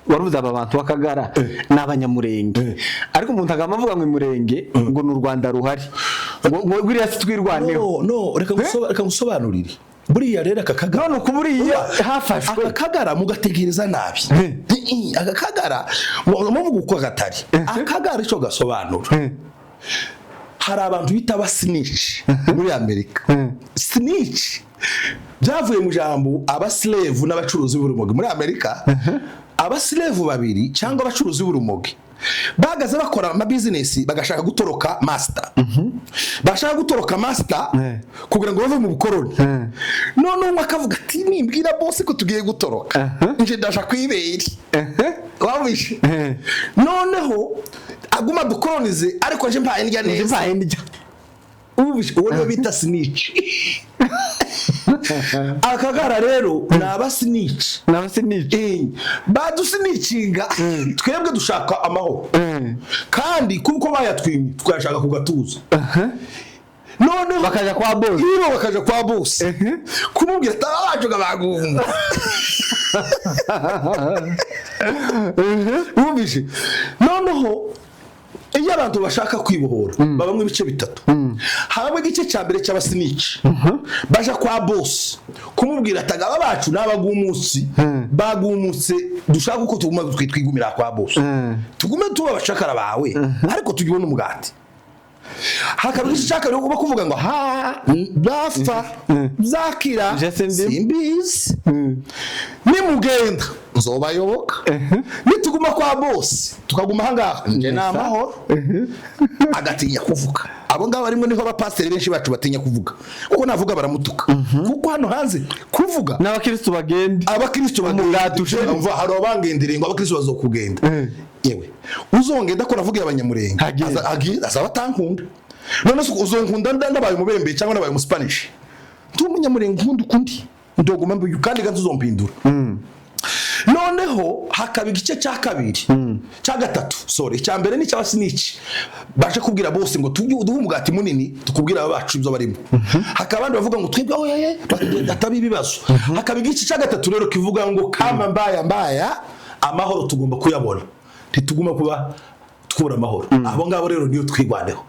waruze aba bantu b'Akagara ni Abanyamurenge, ariko umuntu agamba avuga ngo Imurenge ngo ni u Rwanda ruhari, ngo buriya si Twirwaneho. No, no, reka ngusobanurire. Buriya rero aka Kagara, None uko buriya hafashwe aka Kagara mugategereza nabi. Aka Kagara muvuga uko gatari. Akagara icyo gasobanura, hari abantu bita aba snitch muri Amerika. Snitch byavuye mu jambo abaslave n'abacuruzi b'urumogi muri Amerika. Abaslave babiri cyangwa abacuruzi b'urumogi bagaze bakora amabizinesi, bagashaka gutoroka master, bashaka gutoroka master kugira ngo bave mu bukoroni. None umwe akavuga ati: "Nimbwira bose ko tugiye gutoroka, nje ndaja kwibera." Wabishe? Noneho aguma dukoronize, ariko nje mpaye ndya neza. Mbaye ndya. Ubishe? Uwo niwe bita snitch. Akagara rero ni abasnitch. Ni abasnitch. Badusnitchinga, twebwe dushaka amahoro, kandi kuko bayatwimye tukayashaka ku gatuza. Noneho Bakaja kwa boss. Iyo bakaja kwa boss kumubwira ati abacu bagunga, wumvise? Noneho iyo abantu bashaka kwibohora babamwo ibice bitatu. Habamo igice cya mbere cy'abasnitch baja kwa boss kumubwira ati aba bacu n'abagumutsi bagumutse, dushaka uko tuguma twigumira kwa boss, tugume tuba abacakara bawe, ariko tugibone umugati. Hakaba igice cya kabiri kuba kuvuga ngo ha bafa zakira Je sindi. Simbizi, nimugenda nzobayoboka, nituguma kwa boss tukaguma ahangaha nje ni amahoro. Agatinya kuvuga. Abo ngabo barimo, niho abapasiteri benshi bacu batinya kuvuga, kuko navuga baramutuka, kuko hano hanze kuvuga N'abakristu bagende. Abakristo Umugati ushira. bagenda. Hari abangendereye ngo abakristo bazokugenda. Yewe, uzongenda ko navugiye Abanyamurenge Agende. Azaba atankunda. None se uzonkunda ndabaye umubembe cyangwa ndabaye umuspanish? Ndi umunyamurenge, nkunda ukundi, ndoguma mbi kandi ganze uzompindura. Noneho hakaba igice cya kabiri, cya gatatu, sorry. Icya mbere ni icy'abasnitch baje kubwira bose ngo tujye uduhe umugati munini, tukubwira aba bacu ibyo barimo. Hakaba abandi bavuga ngo twebwe aho yeye ataba ibibazo. Hakaba igice cya gatatu rero kivuga ngo kama mbaya mbaya, amahoro tugomba kuyabona, ntituguma kuba twubura amahoro. Abo ngabo rero niyo twigwaneho.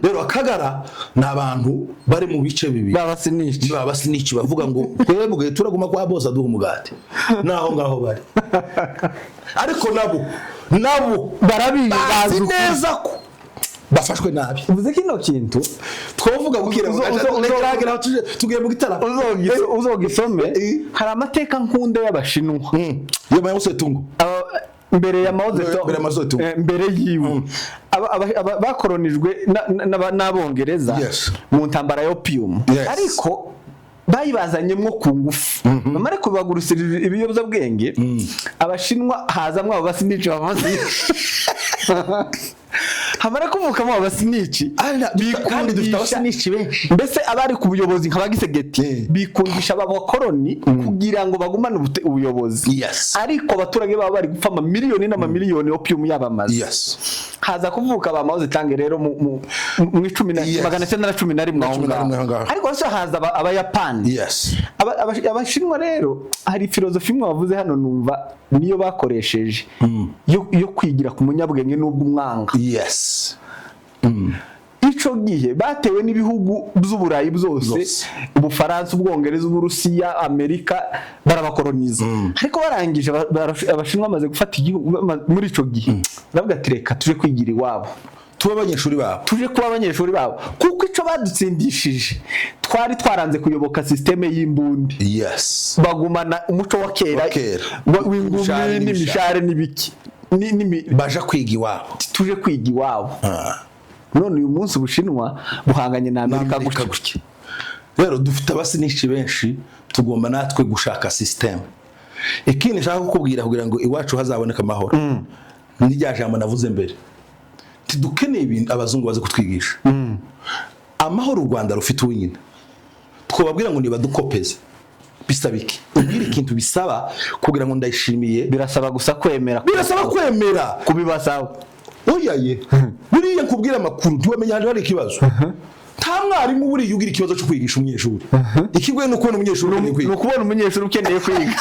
Rero Akagara ni abantu bari mu bice bibiri. B'abasnitch. Niba abasnitch bavuga ngo twebwe turaguma kwa bose aduha umugati, naho ngaho bari, ariko nabo Barabizi, bazi bazi ukuri. neza ko bafashwe nabi. Uvuze kino kintu. Twavuga bukira tugiye mu gitaramo. Uzogisome. Eh. Hari amateka nkunda y'Abashinwa. Yo Mao Zedong. Mbere ya Mao Zedong. Mbere ya Mao Zedong. Mbere yiwe bakoronijwe n'Abongereza mu ntambara ya opium. Ariko bayibazanyemwo ku ngufu, bamare kubagurusira ibiyobyabwenge Abashinwa, hazamwo abo basnitch bamaze hamara kuvukamo abo basnitch. Kandi dufite abasnitch benshi. Mbese abari ku buyobozi nka bagisegeti bikundisha aba bakoroni kugira ngo bagumane ubuyobozi. Ariko abaturage baba bari gupfa amamiliyoni n'amamiliyoni, opium yabamaze. Haza kuvuka ba Mao Zedong rero mu icumi na 911 aho 11 aho ngaho. ngaho. Ariko hose haza Abayapani. Abashinwa rero hari filozofi imwe bavuze hano, numva niyo bakoresheje yo kwigira ku munyabwenge n'ubwo umwanga. Ico gihe batewe n'ibihugu by'Uburayi byose, Zose. Ubufaransa, Ubwongereza, Uburusiya, Amerika, barabakoroniza. Ariko barangije Abashinwa bamaze gufata igihugu muri ico gihe baravuga ati reka tuje kwigira iwabo, tuba abanyeshuri babo, tuje kuba abanyeshuri babo, kuko ico badutsindishije twari twaranze kuyoboka système y'imbundi. Bagumana umuco wa kera, Wa kera. w'ingumi Imishari. N'imishare n'ibiki Baja kwiga iwabo. Tuje kwiga iwabo. None uyu munsi Ubushinwa buhanganye na Amerika Amerika gutya. Gutya rero dufite abasnitch benshi, tugomba natwe gushaka system. Ikindi nshaka kukubwira kugira ngo iwacu hazaboneke amahoro ni rya jambo navuze mbere: ntidukeneye ibintu abazungu baze kutwigisha. Amahoro u Rwanda rufite wenyine, twababwira ngo nibadukopeze. Bisaba iki? Ubwira ikintu bisaba kugira ngo Ndayishimiye Birasaba gusa kwemera. Birasaba kwemera. Kubibasaba. Oyaye, buriya nkubwira amakuru, ntiwamenya ahantu hari ikibazo. Nta mwarimu buriya ugira ikibazo cyo kwigisha umunyeshuri. Ikigoye ni ukubona umunyeshuri ukeneye Ni kwiga. ukubona umunyeshuri ukeneye kwiga.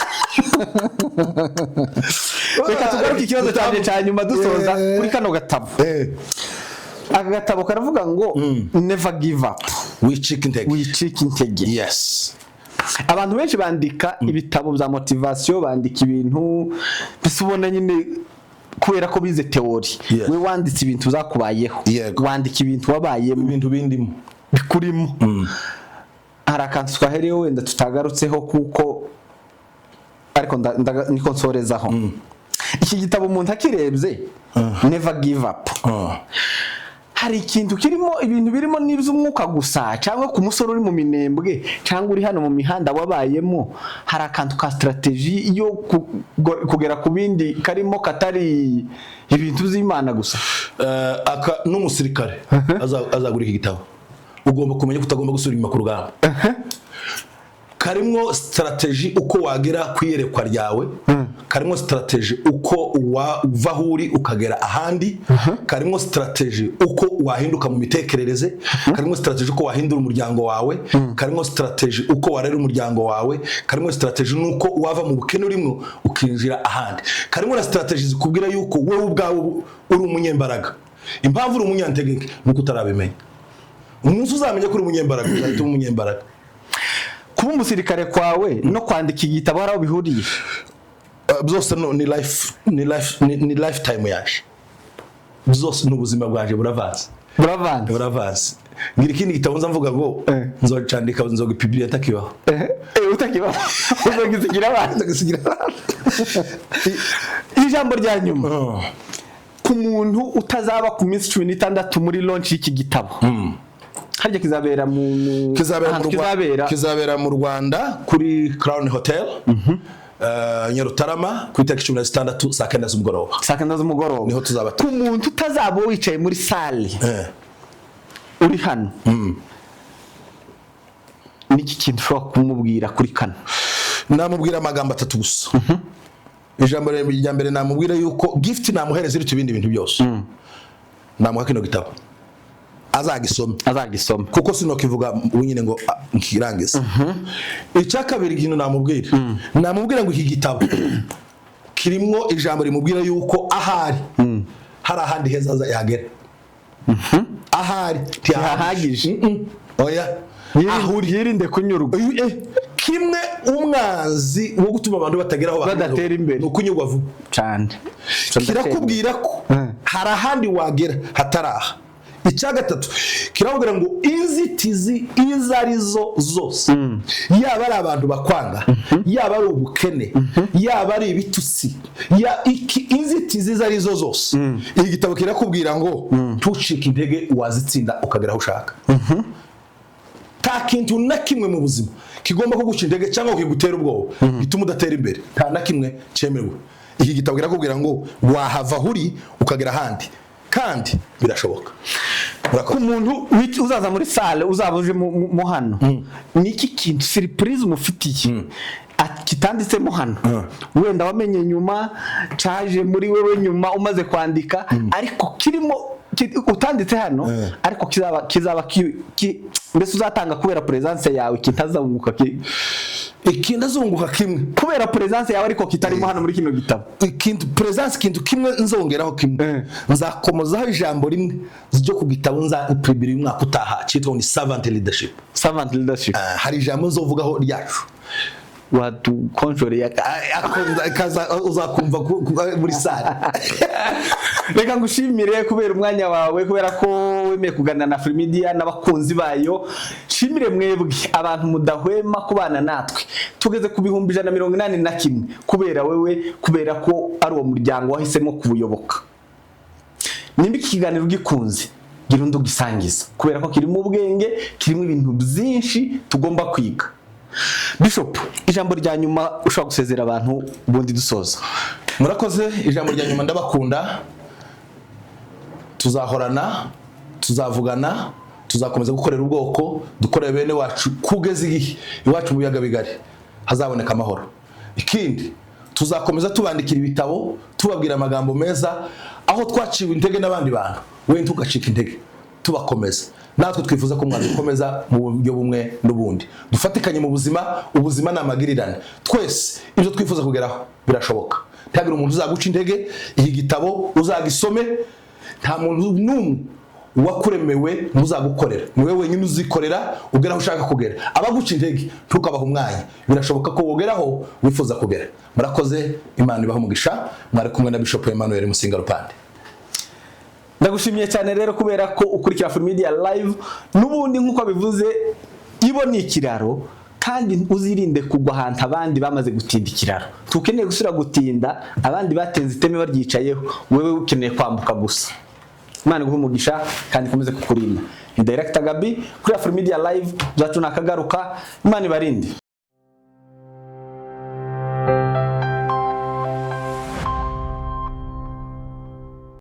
Reka tugaruke ikibazo cyanjye cya nyuma dusoza kuri kano gatabo. Aka gatabo karavuga ngo "Never give up." Wicika intege. Wicika intege. Abantu benshi bandika ibitabo bya motivation, bandika ibintu mbese ubona nyine kubera ko bize théorie. We wanditse ibintu byakubayeho. Wandika ibintu wabayemo. Ibintu bindimo. Bikurimo. Hari akantu twahereyeho wenda tutagarutseho kuko ariko niko nsorezaho. Iki gitabo umuntu akirebye, "Never give up", hari ikintu kirimo, ibintu birimo n'iby'umwuka gusa, cyangwa ku musore uri mu Minembwe cyangwa uri hano mu mihanda wabayemo, hari akantu ka stratégie yo kugera ku bindi karimo katari ibintu by'Imana gusa? Aka n'umusirikare azagura iki gitabo. Ugomba kumenya ko utagomba gusubira inyuma ku rugamba. Karimo strategy uko wagera ku iyerekwa ryawe, karimo strategy uko uva aho uri ukagera ahandi, karimo strategy uko wahinduka mu mitekerereze, karimo strategy uko wahindura umuryango wawe, karimo strategy uko warera umuryango wawe, karimo strategy nuko wava mu bukene urimo ukinjira ahandi, karimo na strategy zikubwira yuko wowe ubwawe uri umunyembaraga. Impamvu uri umunyantegenke nuko utarabimenya. Umunsi uzamenya ko uri umunyembaraga, uzahita uba umunyembaraga. Kuba umusirikare kwawe no kwandika igitabo hari aho bihuriye? Byose ni life, ni life, ni lifetime yaje. Byose ni ubuzima bwanje, buravanze. Buravanze. Buravanze. Ngira ikindi gitabo nza mvuga ngo nzocandika, nzogipubliya ntakibaho. Utakibaho uzogisigira abana. Nzogisigira abana. Ijambo rya nyuma ku muntu utazaba ku minsi 16 muri launch y'iki gitabo, harya kizabera mu Kizabera mu ahantu kizabera? Kizabera mu Rwanda kuri Crown Hotel, Nyarutarama, ku itariki 16 saa 9 z'umugoroba. Saa 9 z'umugoroba. Niho tuzaba. Ku muntu utazaba wicaye muri salle uri hano, niki kintu ushobora kumubwira kuri kano? Namubwira amagambo atatu gusa. Ijambo rya mbere, namubwira yuko gift namuhereza iruta ibindi bintu byose, namuha kino gitabo azagisome. Azagisoma. Kuko sinokivuga ubu nyine ngo nkirangize. Icya kabiri, ikintu namubwira, namubwira ngo iki gitabo kirimwo ijambo rimubwira yuko ahari hari ahandi heza yagera. Ahari ntihahagije. Oya, aho uri Yirinde kunyurwa. Kimwe umwanzi wo gutuma abantu batagera aho Badatera imbere. ni ukunyurwa vuba. Cyane. Kirakubwira ko hari ahandi wagera hatari aha. Icya gatatu, kirakubwira ngo inzitizi izo ari zo zose, yaba ari abantu bakwanga, yaba ari ubukene, yaba ari ibitutsi, inzitizi izo ari zo zose, iki gitabo kirakubwira ngo ntucike intege, wazitsinda ukagera aho ushaka. Nta kintu na kimwe mu buzima kigomba kuguca intege cyangwa kigutera ubwoba gituma udatera imbere, nta na kimwe cyemewe. Iki gitabo kirakubwira ngo wahava aho uri ukagera ahandi, kandi birashoboka. Ku Murakoze. muntu uzaza muri salle, uzaba uje mu hano, ni iki kintu surprise umufitiye kitanditsemo hano, wenda wamenye nyuma, caje muri wewe nyuma umaze kwandika, ariko kirimo utanditse hano, ariko kizaba mbese uzatanga kubera presence yawe, kitazunguka Ikintu azunguka kimwe? Kubera presence yawe, ariko kitarimo hano muri kino gitabo. Ikintu presence, ikintu kimwe nzongeraho kimwe, nzakomozaho ijambo rimwe ryo ku gitabo nza publiya uyu mwaka utaha cyitwa ni servant leadership. Servant leadership. Hari ijambo nzovugaho ryacu. Wadukonjoreye. Uzakumva muri salle. Reka ngushimire kubera umwanya wawe, kubera ko wemeye kuganira na Afrimedia n'abakunzi bayo. Nshimire mwebwe abantu mudahwema kubana natwe, tugeze ku 181,000 kubera wewe, kubera ko ari uwo muryango wahisemo kuwuyoboka. Nimba iki kiganiro ugikunze, gira undi ugisangiza, kubera ko kirimo ubwenge, kirimo ibintu byinshi tugomba kwiga. Bishop, ijambo rya nyuma ushobora gusezera abantu, ubundi dusoza. Murakoze. Ijambo rya nyuma, ndabakunda, tuzahorana, tuzavugana, tuzakomeza gukorera ubwoko, dukorera bene wacu kugeza igihe iwacu mu biyaga bigari hazaboneka amahoro. Ikindi, tuzakomeza tubandikira ibitabo, tubabwira amagambo meza. Aho twaciwe intege n'abandi bantu, we ntugacike intege, tubakomeza. Natwe twifuza ko mwadukomeza mu buryo bumwe n'ubundi, dufatikanye mu buzima. Ubuzima ni amagirirane. Twese ibyo twifuza kugeraho birashoboka. Ntihagire umuntu uzaguca intege. Iki gitabo uzagisome. Nta muntu n'umwe wakuremewe ntuzagukorera, ni wowe wenyine uzikorera ugera aho ushaka kugera. Abaguca intege ntukabaha umwanya, birashoboka ko wogeraho wifuza kugera. Murakoze, Imana ibahe umugisha. Mwari kumwe na Bishop Emmanuel Musinga Rupande. Ndagushimiye cyane rero kubera ko ukurikira Afrimedia Live. N'ubundi nk'uko bivuze, ibo ni ikiraro, kandi uzirinde kugwa ahantu abandi bamaze gutinda ikiraro. Ntukeneye gusubira gutinda, abandi batenze iteme baryicayeho, wewe ukeneye kwambuka gusa. Imana iguhe umugisha kandi ikomeze kukurinda. Ni Director Gabi kuri Afrimedia Live, zacu nakagaruka. Imana ibarinde.